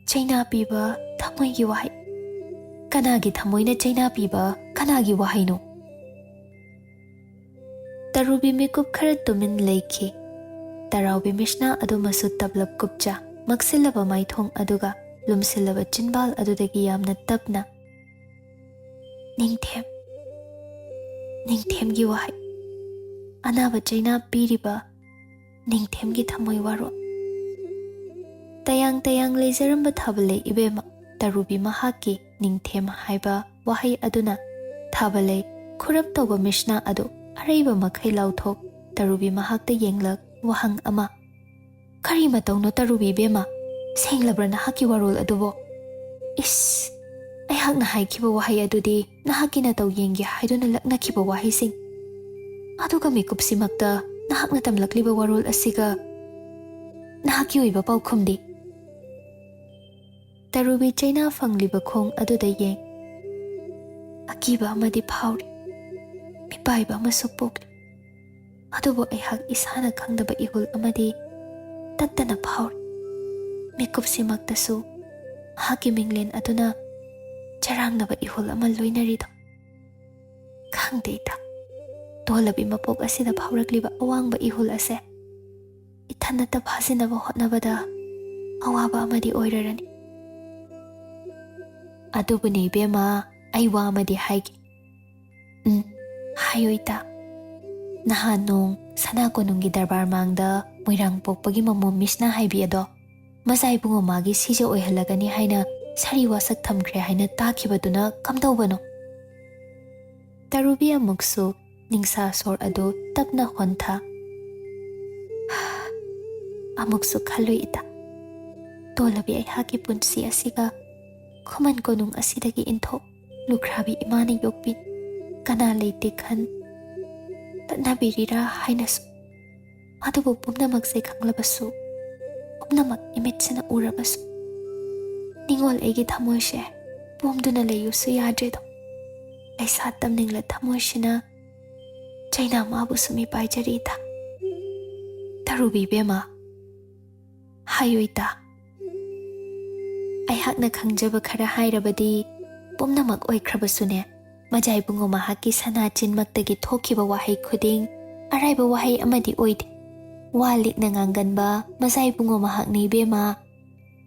ꯆꯩꯅꯥ ꯄꯤꯕ ꯊꯃꯣꯏꯒꯤ ꯋꯥꯍꯩ꯫ ꯀꯅꯥꯒꯤ ꯊꯃꯣꯏꯅ ꯆꯩꯅꯥ ꯄꯤꯕ ꯀꯅꯥꯒꯤ ꯋꯥꯍꯩꯅꯣ? ꯇꯔꯨꯕꯤ ꯃꯤꯀꯨꯞ ꯈꯔ ꯇꯨꯃꯤꯟ ꯂꯩꯈꯤ꯫ ꯇꯔꯥꯎꯕꯤ ꯃꯤꯁꯅꯥ ꯑꯗꯨꯃꯁꯨ ꯇꯞꯂꯞ ꯀꯨꯞꯆ, ꯃꯛꯁꯤꯜꯂꯕ ꯃꯥꯏꯊꯣꯡ ꯑꯗꯨꯒ ꯂꯨꯝꯁꯤꯜꯂꯕ ꯆꯤꯟꯕꯥꯜ ꯑꯗꯨꯗꯒꯤ ꯌꯥꯝꯅ ꯇꯞꯅ, "ꯅꯤꯡꯊꯦꯝ, ꯅꯤꯡꯊꯦꯝꯒꯤ ꯋꯥꯍꯩ, ꯑꯅꯥꯕ ꯆꯩꯅꯥ ꯄꯤꯔꯤꯕ ꯅꯤꯡꯊꯦꯝꯒꯤ ꯊꯃꯣꯏ ꯋꯥꯔꯣꯜ"꯫ ꯇꯌꯥꯡ ꯇꯌꯥꯡ ꯂꯩꯖꯔꯝꯕ ꯊꯥꯕꯂꯩ ꯏꯕꯦꯝꯃ, ꯇꯔꯨꯕꯤ ꯃꯍꯥꯛꯀꯤ ꯅꯤꯡꯊꯦꯝ ꯍꯥꯏꯕ ꯋꯥꯍꯩ ꯑꯗꯨꯅ ꯊꯥꯕꯂꯩ ꯈꯨꯔꯞ ꯇꯧꯕ ꯃꯤꯁꯅꯥ ꯑꯗꯨ ꯑꯔꯩꯕ ꯃꯈꯩ ꯂꯥꯎꯊꯣꯛ, ꯇꯔꯨꯕꯤ ꯃꯍꯥꯛꯇ ꯌꯦꯡꯂꯛ, ꯋꯥꯍꯪ ꯑꯃ꯫ "ꯀꯔꯤ ꯃꯇꯧꯅꯣ ꯇꯔꯨꯕꯤ ꯏꯕꯦꯝꯃ? ꯁꯦꯡꯂꯕ꯭ꯔꯥ ꯅꯍꯥꯛꯀꯤ ꯋꯥꯔꯣꯜ ꯑꯗꯨꯕꯣ?" "ꯏꯁ, ꯑꯩꯍꯥꯛꯅ ꯍꯥꯏꯈꯤꯕ ꯋꯥꯍꯩ ꯑꯗꯨꯗꯤ ꯅꯍꯥꯛꯀꯤ ꯅꯇꯧ ꯌꯦꯡꯒꯦ ꯍꯥꯏꯗꯨꯅ ꯂꯛꯅꯈꯤꯕ ꯋꯥꯍꯩꯁꯤꯡ꯫ ꯑꯗꯨꯒ ꯃꯤꯀꯨꯞꯁꯤꯃꯛꯇ ꯅꯍꯥꯛꯅ ꯇꯝꯂꯛꯂꯤꯕ ꯋꯥꯔꯣꯜ ꯑꯁꯤꯒ ꯅꯍꯥꯛꯀꯤ ꯑꯣꯏꯕ ꯄꯥꯎꯈꯨꯝꯗꯤ?" ꯇꯔꯨꯕꯤ ꯆꯩꯅꯥ ꯐꯪꯂꯤꯕ ꯈꯣꯡ ꯑꯗꯨꯗ ꯌꯦꯡ, ꯑꯀꯤꯕ ꯑꯃꯗꯤ ꯐꯥꯎꯔꯤ, ꯃꯤꯄꯥꯏꯕ ꯑꯃꯁꯨ ꯄꯣꯛꯂꯤ꯫ ꯑꯗꯨꯕꯨ ꯑꯩꯍꯥꯛ ꯏꯁꯥꯅ ꯈꯪꯗꯕ ꯏꯍꯨꯜ ꯑꯃꯗꯤ ꯇꯠꯇꯅ ꯐꯥꯎꯔꯤ꯫ ꯃꯤꯀꯨꯞꯁꯤꯃꯛꯇꯁꯨ ꯃꯍꯥꯛꯀꯤ ꯃꯤꯡꯂꯦꯟ ꯑꯗꯨꯅ ꯆꯔꯥꯡꯅꯕ ꯏꯍꯨꯜ ꯑꯃ ꯂꯣꯏꯅꯔꯤꯗꯣ? ꯈꯪꯗꯦ ꯏꯇꯥ, ꯇꯣꯜꯂꯕꯤ ꯃꯄꯣꯛ ꯑꯁꯤꯗ ꯐꯥꯎꯔꯛꯂꯤꯕ ꯑꯋꯥꯡꯕ ꯏꯍꯨꯜ ꯑꯁꯦ ꯏꯊꯟꯅꯇ ꯐꯥꯖꯤꯟꯅꯕ ꯍꯣꯠꯅꯕꯗ ꯑꯋꯥꯕ ꯑꯃꯗꯤ ꯑꯣꯏꯔꯔꯅꯤ꯫ ꯑꯗꯨꯕꯨꯅꯦ ꯏꯕꯦꯝꯃ, ꯑꯩ ꯋꯥ ꯑꯃꯗꯤ ꯍꯥꯏꯒꯦ꯫ ꯎꯝ, ꯍꯥꯏꯌꯣ ꯏꯇꯥ꯫ ꯅꯍꯥꯟ ꯅꯣꯡ ꯁꯅꯥ ꯀꯣꯅꯨꯡꯒꯤ ꯗꯔꯕꯥꯔ ꯃꯥꯡꯗ ꯃꯣꯏꯔꯥꯡ ꯄꯣꯛꯄꯒꯤ ꯃꯃꯣꯝ ꯃꯤꯁꯅ ꯍꯥꯏꯕꯤ ꯑꯗꯣ ꯃꯆꯥ ꯏꯕꯨꯡꯉꯣ ꯃꯥꯒꯤ ꯁꯤꯖ ꯑꯣꯏꯍꯜꯂꯒꯅꯤ ꯍꯥꯏꯅ ꯁꯥꯔꯤ ꯋꯥꯁꯛ ꯊꯝꯈ꯭ꯔꯦ ꯍꯥꯏꯅ ꯇꯥꯈꯤꯕꯗꯨꯅ ꯀꯝꯗꯧꯕꯅꯣ? ꯇꯔꯨꯕꯤ ꯑꯃꯨꯛꯁꯨ ꯅꯤꯡꯁꯥ ꯁꯣꯔ ꯑꯗꯨ ꯇꯞꯅ ꯍꯣꯟꯊ꯫ ꯑꯃꯨꯛꯁꯨ ꯈꯜꯂꯨꯏ ꯏꯇꯥ꯫ ꯇꯣꯜꯂꯕꯤ ꯑꯩꯍꯥꯛꯀꯤ ꯄꯨꯟꯁꯤ ꯑꯁꯤꯒ ꯈꯨꯃꯟ ꯀꯣꯅꯨꯡ ꯑꯁꯤꯗꯒꯤ ꯏꯟꯊꯣꯛ ꯂꯨꯈ꯭ꯔꯥꯕꯤ ꯏꯃꯥꯅ ꯌꯣꯛꯄꯤ ꯀꯅꯥ ꯂꯩꯇꯦ ꯈꯟ ꯇꯠꯅꯕꯤꯔꯤꯔꯥ ꯍꯥꯏꯅꯁꯨ꯫ ꯑꯗꯨꯕꯨ ꯄꯨꯝꯅꯃꯛꯁꯦ ꯈꯪꯂꯕꯁꯨ, ꯄꯨꯝꯅꯃꯛ ꯏꯃꯤꯠꯁꯤꯅ ꯎꯔꯕꯁꯨ, ꯅꯤꯡꯉꯣꯜ ꯑꯩꯒꯤ ꯊꯃꯣꯏꯁꯦ ꯄꯣꯝꯗꯨꯅ ꯂꯩꯌꯨꯁꯨ ꯌꯥꯗ꯭ꯔꯦꯗꯣ꯫ ꯂꯩꯁꯥ ꯇꯝꯅꯤꯡꯂ ꯊꯃꯣꯏꯁꯤꯅ ꯆꯩꯅꯥ ꯃꯥꯕꯨꯁꯨ ꯃꯤꯄꯥꯏꯖꯔꯤ ꯏꯇꯥ꯫ ꯇꯔꯨꯕꯤ ꯏꯕꯦꯝꯃ, ꯍꯥꯏꯌꯨ ꯏꯇꯥ꯫ ꯑꯩꯍꯥꯛꯅ ꯈꯪꯖꯕ ꯈꯔ ꯍꯥꯏꯔꯕꯗꯤ, ꯄꯨꯝꯅꯃꯛ ꯑꯣꯏꯈ꯭ꯔꯕꯁꯨꯅꯦ, ꯃꯖꯥ ꯏꯕꯨꯡꯉꯣ ꯃꯍꯥꯛꯀꯤ ꯁꯅꯥ ꯆꯤꯟꯃꯛꯇꯒꯤ ꯊꯣꯛꯈꯤꯕ ꯋꯥꯍꯩ ꯈꯨꯗꯤꯡ ꯑꯔꯥꯏꯕ ꯋꯥꯍꯩ ꯑꯃꯗꯤ ꯑꯣꯏꯗꯦ꯫ ꯋꯥ ꯂꯤꯛꯅ ꯉꯥꯡꯒꯟꯕ ꯃꯖꯥ ꯏꯕꯨꯡꯉꯣ ꯃꯍꯥꯛꯅꯤ ꯏꯕꯦꯝꯃ꯫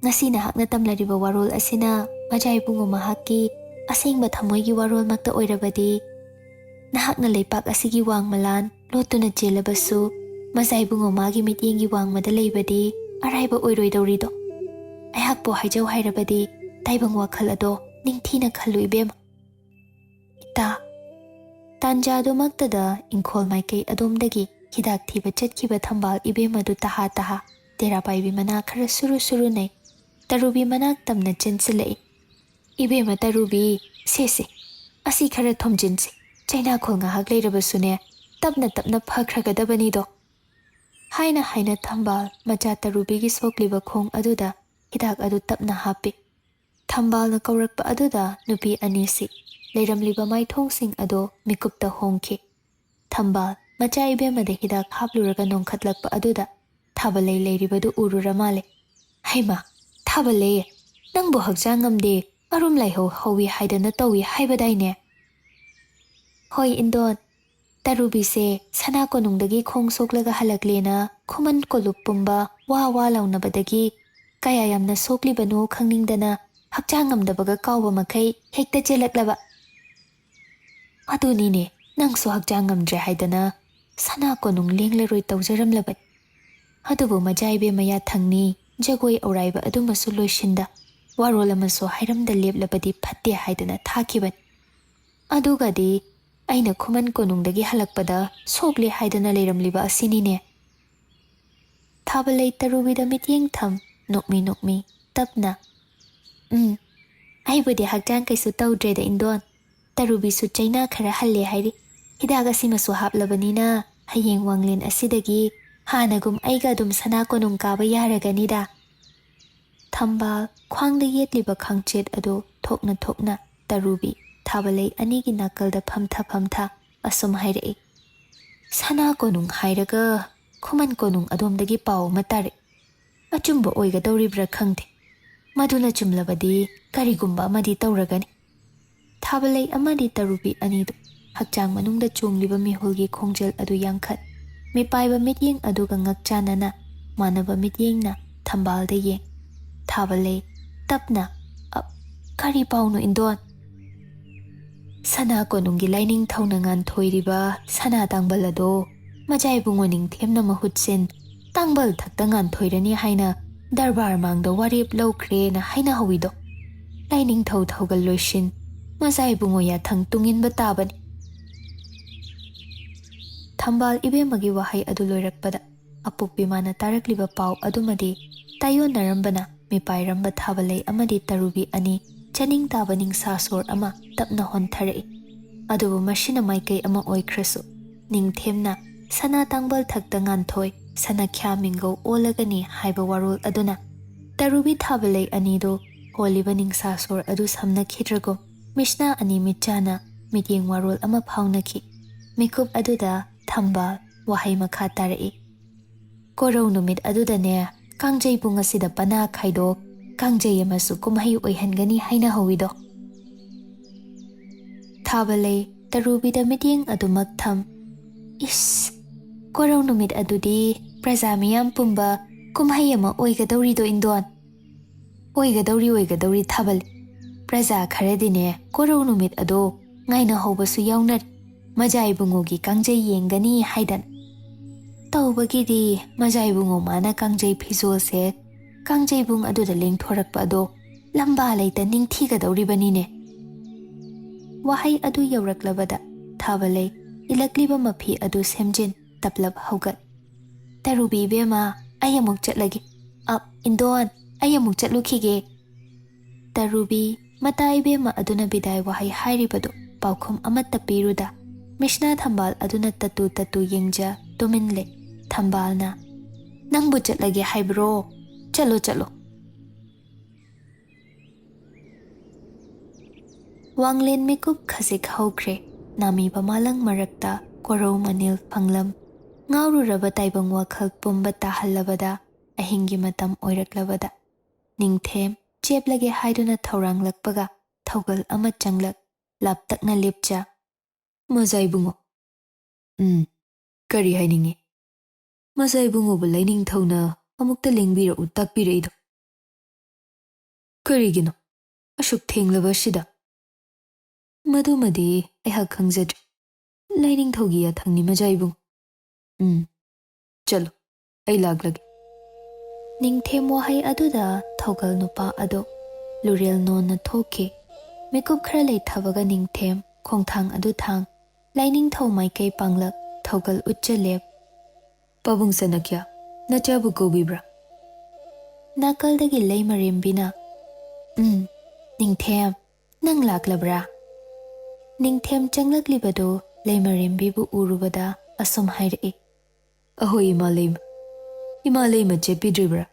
ꯉꯁꯤ ꯅꯍꯥꯛꯅ ꯇꯝꯂꯔꯤꯕ ꯋꯥꯔꯣꯜ ꯑꯁꯤꯅ ꯃꯖꯥ ꯏꯕꯨꯡꯉꯣ ꯃꯍꯥꯛꯀꯤ ꯑꯁꯦꯡꯕ ꯊꯃꯣꯏꯒꯤ ꯋꯥꯔꯣꯜꯃꯛꯇ ꯑꯣꯏꯔꯕꯗꯤ, ꯅꯍꯥꯛꯅ ꯂꯩꯄꯥꯛ ꯑꯁꯤꯒꯤ ꯋꯥꯡꯃꯂꯥꯟ ꯂꯣꯠꯇꯨꯅ ꯆꯦꯜꯂꯕꯁꯨ, ꯃꯖꯥ ꯏꯕꯨꯡꯉꯣ ꯃꯥꯒꯤ ꯃꯤꯠꯌꯦꯡꯒꯤ ꯋꯥꯡꯃꯗ ꯂꯩꯕꯗꯤ ꯑꯔꯥꯏꯕ ꯑꯣꯏꯔꯣꯏꯗꯧꯔꯤꯗꯣ꯫ ꯑꯩꯍꯥꯛꯄꯨ ꯍꯥꯏꯖꯧ ꯍꯥꯏꯔꯕꯗꯤ, ꯇꯥꯏꯕꯪ ꯋꯥꯈꯜ ꯑꯗꯣ ꯅꯤꯡꯊꯤꯅ ꯈꯜꯂꯨ ꯏꯕꯦꯝꯃ꯫ ꯏꯇꯥ, ꯇꯥꯟꯖꯥꯗꯨꯃꯛꯇꯗ ꯏꯪꯈꯣꯜ ꯃꯥꯏꯀꯩ ꯑꯗꯣꯝꯗꯒꯤ ꯍꯤꯗꯥꯛ ꯊꯤꯕ ꯆꯠꯈꯤꯕ ꯊꯝꯕꯥꯜ ꯏꯕꯦꯝꯃꯗꯨ ꯇꯍꯥ ꯇꯍꯥ ꯇꯦꯔꯥ ꯄꯥꯏꯕꯤ ꯃꯅꯥ ꯈꯔ ꯁꯨꯔꯨ ꯁꯨꯔꯨ ꯅꯩ ꯇꯔꯨꯕꯤ ꯃꯅꯥꯛ ꯇꯝꯅ ꯆꯦꯟꯁꯤꯜꯂꯛꯏ꯫ "ꯏꯕꯦꯝꯃ ꯇꯔꯨꯕꯤ, ꯁꯦ ꯁꯦ, ꯑꯁꯤ ꯈꯔ ꯊꯣꯝꯖꯤꯟꯁꯤ꯫ ꯆꯩꯅꯥꯈꯣꯜ ꯉꯥꯏꯍꯥꯛ ꯂꯩꯔꯕꯁꯨꯅꯦ, ꯇꯞꯅ ꯇꯞꯅ ꯐꯈ꯭ꯔꯒꯗꯕꯅꯤꯗꯣ", ꯍꯥꯏꯅ ꯍꯥꯏꯅ ꯊꯝꯕꯥꯜ ꯃꯆꯥ ꯇꯔꯨꯕꯤꯒꯤ ꯁꯣꯛꯂꯤꯕ ꯈꯣꯡ ꯑꯗꯨꯗ ꯍꯤꯗꯥꯛ ꯑꯗꯨ ꯇꯞꯅ ꯍꯥꯞꯄꯤ꯫ ꯊꯝꯕꯥꯜꯅ ꯀꯧꯔꯛꯄ ꯑꯗꯨꯗ ꯅꯨꯄꯤ ꯑꯅꯤꯁꯤ ꯂꯩꯔꯝꯂꯤꯕ ꯃꯥꯏꯊꯣꯡꯁꯤꯡ ꯑꯗꯣ ꯃꯤꯀꯨꯞꯇ ꯍꯣꯡꯈꯤ꯫ ꯊꯝꯕꯥꯜ ꯃꯆꯥ ꯏꯕꯦꯝꯃꯗ ꯍꯤꯗꯥꯛ ꯍꯥꯞꯂꯨꯔꯒ ꯅꯣꯡꯈꯠꯂꯛꯄ ꯑꯗꯨꯗ ꯊꯥꯕꯂꯩ ꯂꯩꯔꯤꯕꯗꯨ ꯎꯔꯨꯔ ꯃꯥꯜꯂꯦ꯫ "ꯍꯩꯃꯥ, ꯊꯥꯕꯂꯩ, ꯅꯪꯕꯨ ꯍꯛꯆꯥꯡ ꯉꯝꯗꯦ, ꯑꯔꯨꯝ ꯂꯥꯏꯍꯧ ꯍꯧꯋꯤ ꯍꯥꯏꯗꯅ ꯇꯧꯏ ꯍꯥꯏꯕꯗꯥꯏꯅꯦ? ꯍꯣꯏ ꯏꯟꯗꯣꯟ, ꯇꯔꯨꯕꯤꯁꯦ ꯁꯅꯥ ꯀꯣꯅꯨꯡꯗꯒꯤ ꯈꯣꯡ ꯁꯣꯛꯂꯒ ꯍꯜꯂꯛꯂꯦꯅ ꯈꯨꯃꯟ ꯀꯣꯂꯨꯞ ꯄꯨꯝꯕ ꯋꯥ ꯋꯥ ꯂꯥꯎꯅꯕꯗꯒꯤ ꯀꯌꯥ ꯌꯥꯝꯅ ꯁꯣꯛꯂꯤꯕꯅꯣ ꯈꯪꯅꯤꯡꯗꯅ ꯍꯛꯆꯥꯡ ꯉꯝꯗꯕꯒ ꯀꯥꯎꯕ ꯃꯈꯩ ꯍꯦꯛꯇ ꯆꯦꯜꯂꯛꯂꯕ꯫ ꯑꯗꯨꯅꯤꯅꯦ, ꯅꯪꯁꯨ ꯍꯛꯆꯥꯡ ꯉꯝꯗ꯭ꯔꯦ ꯍꯥꯏꯗꯅ ꯁꯅꯥ ꯀꯣꯅꯨꯡ ꯂꯦꯡꯂꯔꯣꯏ ꯇꯧꯖꯔꯝꯂꯕꯅꯤ꯫ ꯑꯗꯨꯕꯨ ꯃꯖꯥ ꯏꯕꯦꯝꯃ ꯌꯥꯊꯪꯅꯤ ꯖꯒꯣꯏ ꯑꯧꯔꯥꯏꯕ ꯑꯗꯨꯃꯁꯨ ꯂꯣꯏꯁꯤꯟꯗ ꯋꯥꯔꯣꯜ ꯑꯃꯁꯨ ꯍꯥꯏꯔꯝꯗ ꯂꯦꯞꯂꯕꯗꯤ ꯐꯠꯇꯦ ꯍꯥꯏꯗꯅ ꯊꯥꯈꯤꯕꯅꯤ꯫ ꯑꯗꯨꯒꯗꯤ ꯑꯩꯅ ꯈꯨꯃꯟ ꯀꯣꯅꯨꯡꯗꯒꯤ ꯍꯜꯂꯛꯄꯗ ꯁꯣꯛꯂꯦ ꯍꯥꯏꯗꯅ ꯂꯩꯔꯝꯂꯤꯕ ꯑꯁꯤꯅꯤꯅꯦ꯫ ꯊꯥꯕꯂꯩ ꯇꯔꯨꯕꯤꯗ ꯃꯤꯠꯌꯦꯡ ꯊꯝ, ꯅꯣꯛꯃꯤ ꯅꯣꯛꯃꯤ, ꯇꯞꯅ, "ꯎꯝ, ꯑꯩꯕꯨꯗꯤ ꯍꯛꯆꯥꯡ ꯀꯩꯁꯨ ꯇꯧꯗ꯭ꯔꯦꯗ ꯏꯟꯗꯣꯟ꯫ ꯇꯔꯨꯕꯤꯁꯨ ꯆꯩꯅꯥ ꯈꯔ ꯍꯜꯂꯦ ꯍꯥꯏꯔꯤ꯫ ꯍꯤꯗꯥꯛ ꯑꯁꯤꯃꯁꯨ ꯍꯥꯞꯂꯕꯅꯤꯅ ꯍꯌꯦꯡ ꯋꯥꯡꯂꯦꯟ ꯑꯁꯤꯗꯒꯤ ꯍꯥꯟꯅꯒꯨꯝ ꯑꯩꯒ ꯑꯗꯨꯝ ꯁꯅꯥ ꯀꯣꯅꯨꯡ ꯀꯥꯕ ꯌꯥꯔꯒꯅꯤꯗ"꯫ ꯊꯝꯕꯥꯜ ꯈ꯭ꯋꯥꯡꯗ ꯌꯦꯠꯂꯤꯕ ꯈꯥꯡꯆꯦꯠ ꯑꯗꯨ ꯊꯣꯛꯅ ꯊꯣꯛꯅ ꯇꯔꯨꯕꯤ ꯊꯥꯕꯂꯩ ꯑꯅꯤꯒꯤ ꯅꯥꯀꯜꯗ ꯐꯝꯊ ꯐꯝꯊ ꯑꯁꯨꯝ ꯍꯥꯏꯔꯛꯏ, "ꯁꯅꯥ ꯀꯣꯅꯨꯡ ꯍꯥꯏꯔꯒ ꯈꯨꯃꯟ ꯀꯣꯅꯨꯡ ꯑꯗꯣꯝꯗꯒꯤ ꯄꯥꯎ ꯑꯃ ꯇꯥꯔꯛꯏ꯫ ꯑꯆꯨꯝꯕ ꯑꯣꯏꯒꯗꯧꯔꯤꯕ꯭ꯔꯥ ꯈꯪꯗꯦ꯫ ꯃꯗꯨꯅ ꯆꯨꯝꯂꯕꯗꯤ ꯀꯔꯤꯒꯨꯝꯕ ꯑꯃꯗꯤ ꯇꯧꯔꯒꯅꯤ"꯫ ꯊꯥꯕꯂꯩ ꯑꯃꯗꯤ ꯇꯔꯨꯕꯤ ꯑꯅꯤꯗꯨ ꯍꯛꯆꯥꯡ ꯃꯅꯨꯡꯗ ꯆꯣꯡꯂꯤꯕ ꯃꯤꯍꯨꯜꯒꯤ ꯈꯣꯡꯖꯦꯜ ꯑꯗꯨ ꯌꯥꯡꯈꯠ, ꯃꯤꯄꯥꯏꯕ ꯃꯤꯠꯌꯦꯡ ꯑꯗꯨꯒ ꯉꯛ ꯆꯥꯟꯅꯅ ꯃꯥꯟꯅꯕ ꯃꯤꯠꯌꯦꯡꯅ ꯊꯝꯕꯥꯜꯗ ꯌꯦꯡ꯫ ꯊꯥꯕꯂꯩ ꯇꯞꯅ, "ꯑ, ꯀꯔꯤ ꯄꯥꯎꯅꯣ ꯏꯟꯗꯣꯟ?" "ꯁꯅꯥ ꯀꯣꯅꯨꯡꯒꯤ ꯂꯥꯏꯅꯤꯡꯊꯧꯅ ꯉꯥꯟꯊꯣꯏꯔꯤꯕ ꯁꯅꯥ ꯇꯥꯡꯕꯜ ꯑꯗꯣ ꯃꯖꯥ ꯏꯕꯨꯡꯉꯣ ꯅꯤꯡꯊꯦꯝꯅ ꯃꯍꯨꯠ ꯁꯤꯟ ꯇꯥꯡꯕꯜ ꯊꯛꯇ ꯉꯥꯟꯊꯣꯏꯔꯅꯤ ꯍꯥꯏꯅ ꯗꯔꯕꯥꯔ ꯃꯥꯡꯗ ꯋꯥꯔꯦꯞ ꯂꯧꯈ꯭ꯔꯦꯅ ꯍꯥꯏꯅꯍꯧꯋꯤꯗꯣ꯫ ꯂꯥꯏꯅꯤꯡꯊꯧ ꯊꯧꯒꯜ ꯂꯣꯏꯁꯤꯟ ꯃꯖꯥ ꯏꯕꯨꯡꯉꯣ ꯌꯥꯊꯪ ꯇꯨꯡꯏꯟꯕ ꯇꯥꯕꯅꯤ"꯫ ꯊꯝꯕꯥꯜ ꯏꯕꯦꯝꯃꯒꯤ ꯋꯥꯍꯩ ꯑꯗꯨ ꯂꯣꯏꯔꯛꯄꯗ ꯑꯄꯣꯛꯄꯤ ꯃꯥꯅ ꯇꯥꯔꯛꯂꯤꯕ ꯄꯥꯎ ꯑꯗꯨꯃꯗꯤ ꯇꯥꯏꯌꯣꯟꯅꯔꯝꯕꯅ ꯃꯤꯄꯥꯏꯔꯝꯕ ꯊꯥꯕꯂꯩ ꯑꯃꯗꯤ ꯇꯔꯨꯕꯤ ꯑꯅꯤ ꯆꯥꯅꯤꯡ ꯇꯥꯕ ꯅꯤꯡꯁꯥ ꯁꯣꯔ ꯑꯃ ꯇꯞꯅ ꯍꯣꯟꯊꯔꯛꯏ꯫ ꯑꯗꯨꯕꯨ ꯃꯁꯤꯅ ꯃꯥꯏꯀꯩ ꯑꯃ ꯑꯣꯏꯈ꯭ꯔꯁꯨ, ꯅꯤꯡꯊꯦꯝꯅ "ꯁꯅꯥ ꯇꯥꯡꯕꯜ ꯊꯛꯇ ꯉꯥꯟꯊꯣꯏ, ꯁꯅꯥꯈ꯭ꯌꯥ ꯃꯤꯡꯒꯧ ꯑꯣꯜꯂꯒꯅꯤ" ꯍꯥꯏꯕ ꯋꯥꯔꯣꯜ ꯑꯗꯨꯅ ꯇꯔꯨꯕꯤ ꯊꯥꯕꯂꯩ ꯑꯅꯤꯗꯨ ꯍꯣꯜꯂꯤꯕ ꯅꯤꯡꯁꯥ ꯁꯣꯔ ꯑꯗꯨ ꯁꯝꯅꯈꯤꯗ꯭ꯔꯒꯨꯝ, ꯃꯤꯠꯁꯅꯥ ꯑꯅꯤ ꯃꯤꯠꯆꯥꯅ ꯃꯤꯠꯌꯦꯡ ꯋꯥꯔꯣꯜ ꯑꯃ ꯐꯥꯎꯅꯈꯤ꯫ ꯃꯤꯀꯨꯞ ꯑꯗꯨꯗ ꯊꯝꯕꯥꯜ ꯋꯥꯍꯩ ꯃꯈꯥ ꯇꯥꯔꯛꯏ, "ꯀꯣꯔꯧ ꯅꯨꯃꯤꯠ ꯑꯗꯨꯗꯅꯦ, ꯀꯥꯡꯖꯩꯕꯨꯡ ꯑꯁꯤꯗ ꯄꯅꯥ ꯈꯥꯏꯗꯣꯛ, ꯀꯥꯡꯖꯩ ꯑꯃꯁꯨ ꯀꯨꯝꯍꯩ ꯑꯣꯏꯍꯟꯒꯅꯤ ꯍꯥꯏꯅꯍꯧꯋꯤꯗꯣ꯫ ꯊꯥꯕꯂꯩ ꯇꯔꯨꯕꯤꯗ ꯃꯤꯠꯌꯦꯡ ꯑꯗꯨꯃꯛ ꯊꯝ꯫ "ꯏꯁ, ꯀꯣꯔꯧ ꯅꯨꯃꯤꯠ ꯑꯗꯨꯗꯤ ꯄ꯭ꯔꯖꯥ ꯃꯤꯌꯥꯝ ꯄꯨꯝꯕ ꯀꯨꯝꯍꯩ ꯑꯃ ꯑꯣꯏꯒꯗꯧꯔꯤꯗꯣ ꯏꯟꯗꯣꯟ?" "ꯑꯣꯏꯒꯗꯧꯔꯤ, ꯑꯣꯏꯒꯗꯧꯔꯤ ꯊꯥꯕꯜ꯫ ꯄ꯭ꯔꯖꯥ ꯈꯔꯗꯤꯅꯦ ꯀꯣꯔꯧ ꯅꯨꯃꯤꯠ ꯑꯗꯣ ꯉꯥꯏꯅꯍꯧꯕꯁꯨ ꯌꯥꯎꯅꯔꯤ, ꯃꯖꯥꯏ ꯏꯕꯨꯡꯉꯣꯒꯤ ꯀꯥꯡꯖꯩ ꯌꯦꯡꯒꯅꯤ ꯍꯥꯏꯗꯅ꯫ ꯇꯧꯕꯒꯤꯗꯤ ꯃꯖꯥꯏ ꯏꯕꯨꯡꯉꯣ ꯃꯥꯅ ꯀꯥꯡꯖꯩ ꯐꯤꯖꯣꯜꯁꯦ ꯀꯥꯡꯖꯩꯕꯨꯡ ꯑꯗꯨꯗ ꯂꯦꯡꯊꯣꯔꯛꯄ ꯑꯗꯣ ꯂꯝꯕꯥ ꯂꯩꯇ ꯅꯤꯡꯊꯤꯒꯗꯧꯔꯤꯕꯅꯤꯅꯦ꯫" ꯋꯥꯍꯩ ꯑꯗꯨ ꯌꯧꯔꯛꯂꯕꯗ ꯊꯥꯕꯂꯩ ꯏꯜꯂꯛꯂꯤꯕ ꯃꯐꯤ ꯑꯗꯨ ꯁꯦꯝꯖꯤꯟ, ꯇꯞꯂꯞ ꯍꯧꯒꯠ꯫ "ꯇꯔꯨꯕꯤ ꯏꯕꯦꯝꯃ, ꯑꯩ ꯑꯃꯨꯛ ꯆꯠꯂꯒꯦ꯫ ꯑ, ꯏꯟꯗꯣꯟ, ꯑꯩ ꯑꯃꯨꯛ ꯆꯠꯂꯨꯈꯤꯒꯦ꯫" ꯇꯔꯨꯕꯤ, ꯃꯇꯥ ꯏꯕꯦꯝꯃ ꯑꯗꯨꯅ ꯕꯤꯗꯥꯏ ꯋꯥꯍꯩ ꯍꯥꯏꯔꯤꯕꯗꯨ ꯄꯥꯎꯈꯨꯝ ꯑꯃꯠꯇ ꯄꯤꯔꯨꯗ, ꯃꯤꯁꯅꯥ ꯊꯝꯕꯥꯜ ꯑꯗꯨꯅ ꯇꯠꯇꯨ ꯇꯠꯇꯨ ꯌꯦꯡꯖ ꯇꯨꯃꯤꯟ ꯂꯩ꯫ ꯊꯝꯕꯥꯜꯅ, "ꯅꯪꯕꯨ ꯆꯠꯂꯒꯦ ꯍꯥꯏꯕ꯭ꯔꯣ? ꯆꯠꯂꯣ, ꯆꯠꯂꯣ꯫" ꯋꯥꯡꯂꯦꯟ ꯃꯤꯀꯨꯞ ꯈꯖꯤꯛ ꯍꯧꯈ꯭ꯔꯦ꯫ ꯅꯥꯃꯤꯕ ꯃꯥꯂꯪ ꯃꯔꯛꯇ ꯀꯣꯔꯧ ꯃꯅꯤꯜ ꯐꯪꯂꯝ꯫ ꯉꯥꯎꯔꯨꯔꯕ ꯇꯥꯏꯕꯪ ꯋꯥꯈꯜ ꯄꯨꯝꯕ ꯇꯥꯍꯜꯂꯕꯗ ꯑꯍꯤꯡꯒꯤ ꯃꯇꯝ ꯑꯣꯏꯔꯛꯂꯕꯗ ꯅꯤꯡꯊꯦꯝ ꯆꯦꯞꯂꯒꯦ ꯍꯥꯏꯗꯨꯅ ꯊꯧꯔꯥꯡꯂꯛꯄꯒ ꯊꯧꯒꯜ ꯑꯃ ꯆꯪꯂꯛ ꯂꯥꯞꯇꯛꯅ ꯂꯦꯞꯆ꯫ "ꯃꯖꯥ ꯏꯕꯨꯡꯉꯣ꯫" "ꯎꯝ, ꯀꯔꯤ ꯍꯥꯏꯅꯤꯡꯉꯤ?" "ꯃꯖꯥ ꯏꯕꯨꯡꯉꯣꯕꯨ ꯂꯥꯏꯅꯤꯡꯊꯧꯅ ꯑꯃꯨꯛꯇ ꯂꯦꯡꯕꯤꯔꯛꯎ ꯇꯥꯛꯄꯤꯔꯛꯏꯗꯣ ꯀꯔꯤꯒꯤꯅꯣ ꯑꯁꯨꯛ ꯊꯦꯡꯂꯕ ꯑꯁꯤꯗ?" "ꯃꯗꯨꯃꯗꯤ ꯑꯩꯍꯥꯛ ꯈꯪꯖꯗ꯭ꯔꯦ꯫ ꯂꯥꯏꯅꯤꯡꯊꯧꯒꯤ ꯌꯥꯊꯪꯅꯤ ꯃꯖꯥ ꯏꯕꯨꯡꯉꯣ꯫" "ꯎꯝ, ꯆꯠꯂꯣ, ꯑꯩ ꯂꯥꯛꯂꯒꯦ꯫" ꯅꯤꯡꯊꯦꯝ ꯋꯥꯍꯩ ꯑꯗꯨꯗ ꯊꯧꯒꯜ ꯅꯨꯄꯥ ꯑꯗꯨ ꯂꯨꯔꯦꯜ ꯅꯣꯟꯅ ꯊꯣꯛꯈꯤ꯫ ꯃꯤꯀꯨꯞ ꯈꯔ ꯂꯩꯊꯕꯒ ꯅꯤꯡꯊꯦꯝ ꯈꯣꯡꯊꯥꯡ ꯑꯗꯨ ꯊꯥꯡ, ꯂꯥꯏꯅꯤꯡꯊꯧ ꯃꯥꯏꯀꯩ ꯄꯥꯡꯂꯛ ꯊꯧꯒꯜ ꯎꯠꯆ ꯂꯦꯞ꯫ "ꯄꯥꯕꯨꯡ ꯁꯅꯥꯈ꯭ꯌꯥ, ꯅꯆꯥꯕꯨ ꯀꯧꯕꯤꯕ꯭ꯔꯥ?" ꯅꯥꯀꯜꯗꯒꯤ ꯂꯩꯃꯔꯦꯝꯕꯤꯅ, "ꯎꯝ, ꯅꯤꯡꯊꯦꯝ, ꯅꯪ ꯂꯥꯛꯂꯕ꯭ꯔꯥ?" ꯅꯤꯡꯊꯦꯝ ꯆꯪꯂꯛꯂꯤꯕꯗꯨ ꯂꯩꯃꯔꯦꯝꯕꯤꯕꯨ ꯎꯔꯨꯕꯗ ꯑꯁꯨꯝ ꯍꯥꯏꯔꯛꯏ, "ꯑꯍꯣꯏ, ꯏꯃꯥ ꯂꯩꯃ꯫ ꯏꯃꯥ ꯂꯩꯃ ꯆꯦꯠꯄꯤꯗ꯭ꯔꯤꯕ꯭ꯔꯥ?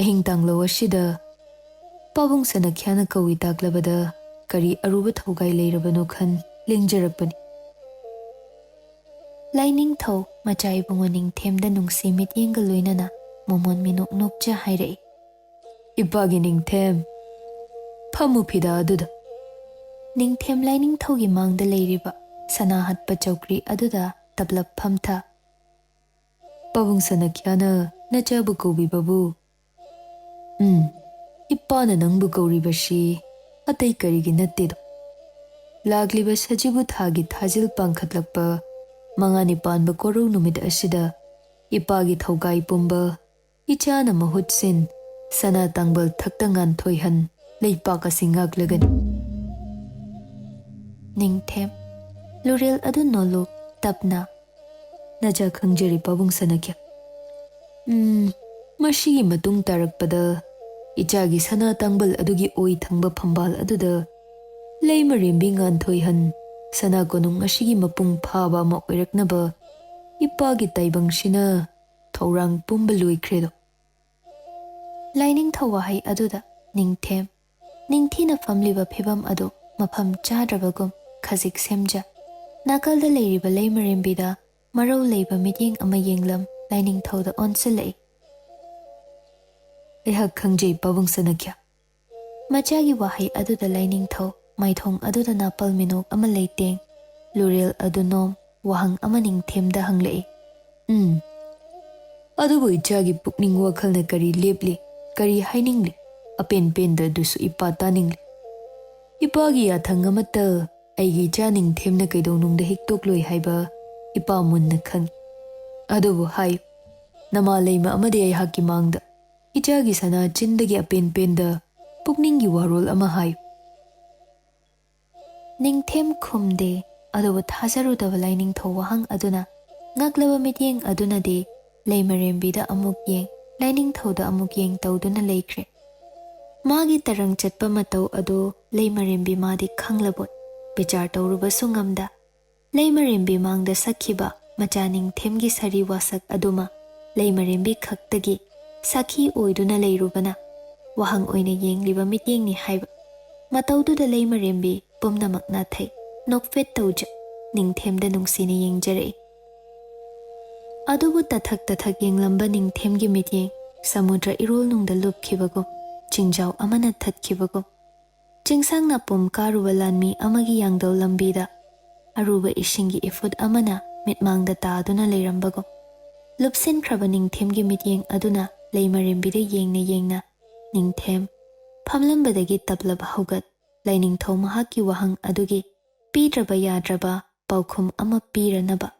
ꯑꯍꯤꯡ ꯇꯥꯡꯂꯧ ꯑꯁꯤꯗ ꯄꯥꯕꯨꯡ ꯁꯅꯥꯈ꯭ꯌꯥꯅ ꯀꯧꯏ ꯇꯥꯛꯂꯕꯗ ꯀꯔꯤ ꯑꯔꯨꯕ ꯊꯧꯒꯥꯏ ꯂꯩꯔꯕꯅꯣ ꯈꯟ ꯂꯦꯡꯖꯔꯛꯄꯅꯤ꯫" ꯂꯥꯏꯅꯤꯡꯊꯧ ꯃꯆꯥ ꯏꯕꯨꯡꯉꯣ ꯅꯤꯡꯊꯦꯝꯗ ꯅꯨꯡꯁꯤ ꯃꯤꯠꯌꯦꯡꯒ ꯂꯣꯏꯅꯅ ꯃꯣꯃꯣꯟ ꯃꯤꯅꯣꯛ ꯅꯣꯛꯆ ꯍꯥꯏꯔꯛꯏ, "ꯏꯄꯥꯒꯤ ꯅꯤꯡꯊꯦꯝ, ꯐꯝꯃꯨ ꯐꯤꯗꯥ ꯑꯗꯨꯗ꯫" ꯅꯤꯡꯊꯦꯝ ꯂꯥꯏꯅꯤꯡꯊꯧꯒꯤ ꯃꯥꯡꯗ ꯂꯩꯔꯤꯕ ꯁꯅꯥ ꯍꯠꯄ ꯆꯧꯀ꯭ꯔꯤ ꯑꯗꯨꯗ ꯇꯞꯂꯞ ꯐꯝꯊ꯫ "ꯄꯥꯕꯨꯡ ꯁꯅꯥꯈ꯭ꯌꯥꯅ ꯅꯆꯥꯕꯨ ꯀꯧꯕꯤꯕꯕꯨ?" "ꯎꯝ, ꯏꯄꯥꯅ ꯅꯪꯕꯨ ꯀꯧꯔꯤꯕꯁꯤ ꯑꯇꯩ ꯀꯔꯤꯒꯤ ꯅꯠꯇꯦꯗꯣ꯫ ꯂꯥꯛꯂꯤꯕ ꯁꯖꯤꯕꯨ ꯊꯥꯒꯤ ꯊꯥꯖꯤꯜ ꯄꯥꯡꯈꯠꯂꯛꯄ ꯃꯉꯥꯅꯤ ꯄꯥꯟꯕ ꯀꯣꯔꯧ ꯅꯨꯃꯤꯠ ꯑꯁꯤꯗ ꯏꯄꯥꯒꯤ ꯊꯧꯒꯥꯏ ꯄꯨꯝꯕ ꯏꯆꯥꯅ ꯃꯍꯨꯠ ꯁꯤꯟ ꯁꯅꯥ ꯇꯥꯡꯕꯜ ꯊꯛꯇ ꯉꯥꯟꯊꯣꯏꯍꯟ ꯂꯩꯄꯥꯛ ꯑꯁꯤ ꯉꯥꯛꯂꯒꯅꯤ꯫" ꯅꯤꯡꯊꯦꯝ ꯂꯨꯔꯦꯜ ꯑꯗꯨ ꯅꯣꯜꯂꯨ ꯇꯞꯅ꯫ "ꯅꯆꯥ ꯈꯪꯖꯔꯤ ꯄꯥꯕꯨꯡ ꯁꯅꯥꯈ꯭ꯌꯥ꯫ ꯎꯝ, ꯃꯁꯤꯒꯤ ꯃꯇꯨꯡ ꯇꯥꯔꯛꯄꯗ ꯏꯆꯥꯒꯤ ꯁꯅꯥ ꯇꯥꯡꯕꯜ ꯑꯗꯨꯒꯤ ꯑꯣꯏ ꯊꯪꯕ ꯐꯝꯕꯥꯜ ꯑꯗꯨꯗ ꯂꯩꯃꯔꯦꯝꯕꯤ ꯉꯥꯟꯊꯣꯏꯍꯟ ꯁꯅꯥ ꯀꯣꯅꯨꯡ ꯑꯁꯤꯒꯤ ꯃꯄꯨꯡ ꯐꯥꯕ ꯑꯃ ꯑꯣꯏꯔꯛꯅꯕ ꯏꯄꯥꯒꯤ ꯇꯥꯏꯕꯪꯁꯤꯅ ꯊꯧꯔꯥꯡ ꯄꯨꯝꯕ ꯂꯣꯏꯈ꯭ꯔꯦꯗꯣ꯫" ꯂꯥꯏꯅꯤꯡꯊꯧ ꯋꯥꯍꯩ ꯑꯗꯨꯗ ꯅꯤꯡꯊꯦꯝ ꯅꯤꯡꯊꯤꯅ ꯐꯝꯂꯤꯕ ꯐꯤꯕꯝ ꯑꯗꯨ ꯃꯐꯝ ꯆꯥꯗ꯭ꯔꯕꯒꯨꯝ ꯈꯖꯤꯛ ꯁꯦꯝꯖ, ꯅꯥꯀꯜꯗ ꯂꯩꯔꯤꯕ ꯂꯩꯃꯔꯦꯝꯕꯤꯗ ꯃꯔꯧ ꯂꯩꯕ ꯃꯤꯠꯌꯦꯡ ꯑꯃ ꯌꯦꯡꯂꯝ ꯂꯥꯏꯅꯤꯡꯊꯧꯗ ꯑꯣꯟꯁꯤꯜꯂꯛꯏ꯫ "ꯑꯩꯍꯥꯛ ꯈꯪꯖꯩ ꯄꯥꯕꯨꯡ ꯁꯅꯥꯈ꯭ꯌꯥ꯫" ꯃꯆꯥꯒꯤ ꯋꯥꯍꯩ ꯑꯗꯨꯗ ꯂꯥꯏꯅꯤꯡꯊꯧ ꯃꯥꯏꯊꯣꯡ ꯑꯗꯨꯗ ꯅꯥꯄꯜ ꯃꯤꯅꯣꯛ ꯑꯃ ꯂꯩꯇꯦꯡ, ꯂꯨꯔꯦꯜ ꯑꯗꯨ ꯅꯣꯝ, ꯋꯥꯍꯪ ꯑꯃ ꯅꯤꯡꯊꯦꯝꯗ ꯍꯪꯂꯛꯏ꯫ "ꯎꯝ, ꯑꯗꯨꯕꯨ ꯏꯆꯥꯒꯤ ꯄꯨꯛꯅꯤꯡ ꯋꯥꯈꯜꯅ ꯀꯔꯤ ꯂꯦꯞꯂꯤ, ꯀꯔꯤ ꯍꯥꯏꯅꯤꯡꯂꯤ, ꯑꯄꯦꯟ ꯄꯦꯟꯗ ꯑꯗꯨꯁꯨ ꯏꯄꯥ ꯇꯥꯅꯤꯡꯂꯤ꯫ ꯏꯄꯥꯒꯤ ꯌꯥꯊꯪ ꯑꯃꯠꯇ ꯑꯩꯒꯤ ꯏꯆꯥ ꯅꯤꯡꯊꯦꯝꯅ ꯀꯩꯗꯧꯅꯨꯡꯗ ꯍꯤꯛꯇꯣꯛꯂꯣꯏ ꯍꯥꯏꯕ ꯏꯄꯥ ꯃꯨꯟꯅ ꯈꯪꯏ꯫ ꯑꯗꯨꯕꯨ ꯍꯥꯏꯌꯨ, ꯅꯃꯥ ꯂꯩꯃ ꯑꯃꯗꯤ ꯑꯩꯍꯥꯛꯀꯤ ꯃꯥꯡꯗ ꯏꯆꯥꯒꯤ ꯁꯅꯥ ꯆꯤꯟꯗꯒꯤ ꯑꯄꯦꯟ ꯄꯦꯟꯗ ꯄꯨꯛꯅꯤꯡꯒꯤ ꯋꯥꯔꯣꯜ ꯑꯃ ꯍꯥꯏꯌꯨ꯫" ꯅꯤꯡꯊꯦꯝ ꯈꯨꯝꯗꯦ, ꯑꯗꯨꯕꯨ ꯊꯥꯖꯔꯨꯗꯕ ꯂꯥꯏꯅꯤꯡꯊꯧ ꯋꯥꯍꯪ ꯑꯗꯨꯅ ꯉꯛꯂꯕ ꯃꯤꯠꯌꯦꯡ ꯑꯗꯨꯅꯗꯤ ꯂꯩꯃꯔꯦꯝꯕꯤꯗ ꯑꯃꯨꯛ ꯌꯦꯡ, ꯂꯥꯏꯅꯤꯡꯊꯧꯗ ꯑꯃꯨꯛ ꯌꯦꯡ ꯇꯧꯗꯨꯅ ꯂꯩꯈ꯭ꯔꯦ꯫ ꯃꯥꯒꯤ ꯇꯔꯪ ꯆꯠꯄ ꯃꯇꯧ ꯑꯗꯨ ꯂꯩꯃꯔꯦꯝꯕꯤ ꯃꯥꯗꯤ ꯈꯪꯂꯕꯣꯏ, ꯕꯤꯆꯥꯔ ꯇꯧꯔꯨꯕꯁꯨ ꯉꯝꯗ, ꯂꯩꯃꯔꯦꯝꯕꯤ ꯃꯥꯡꯗ ꯁꯛꯈꯤꯕ ꯃꯆꯥ ꯅꯤꯡꯊꯦꯝꯒꯤ ꯁꯥꯔꯤ ꯋꯥꯁꯛ ꯑꯗꯨꯃ ꯂꯩꯃꯔꯦꯝꯕꯤ ꯈꯛꯇꯒꯤ ꯁꯥꯈꯤ ꯑꯣꯏꯗꯨꯅ ꯂꯩꯔꯨꯕꯅ ꯋꯥꯍꯪ ꯑꯣꯏꯅ ꯌꯦꯡꯂꯤꯕ ꯃꯤꯠꯌꯦꯡꯅꯤ ꯍꯥꯏꯕ ꯃꯇꯧꯗꯨꯗ ꯂꯩꯃꯔꯦꯝꯕꯤ ꯄꯨꯝꯅꯃꯛ ꯅꯥꯊꯩ, ꯅꯣꯛꯐꯦꯠ ꯇꯧꯖ, ꯅꯤꯡꯊꯦꯝꯗ ꯅꯨꯡꯁꯤꯅ ꯌꯦꯡꯖꯔꯛꯏ꯫ ꯑꯗꯨꯕꯨ ꯇꯊꯛ ꯇꯊꯛ ꯌꯦꯡꯂꯝꯕ ꯅꯤꯡꯊꯦꯝꯒꯤ ꯃꯤꯠꯌꯦꯡ ꯁꯃꯨꯗ꯭ꯔ ꯏꯔꯣꯜꯅꯨꯡꯗ ꯂꯨꯞꯈꯤꯕꯒꯨꯝ ꯆꯤꯡꯖꯥꯎ ꯑꯃꯅ ꯊꯠꯈꯤꯕꯒꯨꯝ, ꯆꯤꯡꯁꯥꯡ ꯅꯥꯄꯨꯝ ꯀꯥꯔꯨꯕ ꯂꯥꯟꯃꯤ ꯑꯃꯒꯤ ꯌꯥꯡꯗꯧ ꯂꯝꯕꯤꯗ ꯑꯔꯨꯕ ꯏꯁꯤꯡꯒꯤ ꯏꯐꯨꯠ ꯑꯃꯅ ꯃꯤꯠꯃꯥꯡꯗ ꯇꯥꯗꯨꯅ ꯂꯩꯔꯝꯕꯒꯨꯝ, ꯂꯨꯞꯁꯤꯟꯈ꯭ꯔꯕ ꯅꯤꯡꯊꯦꯝꯒꯤ ꯃꯤꯠꯌꯦꯡ ꯑꯗꯨꯅ ꯂꯩꯃꯔꯦꯝꯕꯤꯗ ꯌꯦꯡꯅ ꯌꯦꯡꯅ ꯅꯤꯡꯊꯦꯝ ꯐꯝꯂꯝꯕꯗꯒꯤ ꯇꯞꯂꯞ ꯍꯧꯒꯠ, ꯂꯥꯏꯅꯤꯡꯊꯧ ꯃꯍꯥꯛꯀꯤ ꯋꯥꯍꯪ ꯑꯗꯨꯒꯤ ꯄꯤꯗ꯭ꯔꯕ ꯌꯥꯗ꯭ꯔꯕ ꯄꯥꯎꯈꯨꯝ ꯑꯃ ꯄꯤꯔꯅꯕ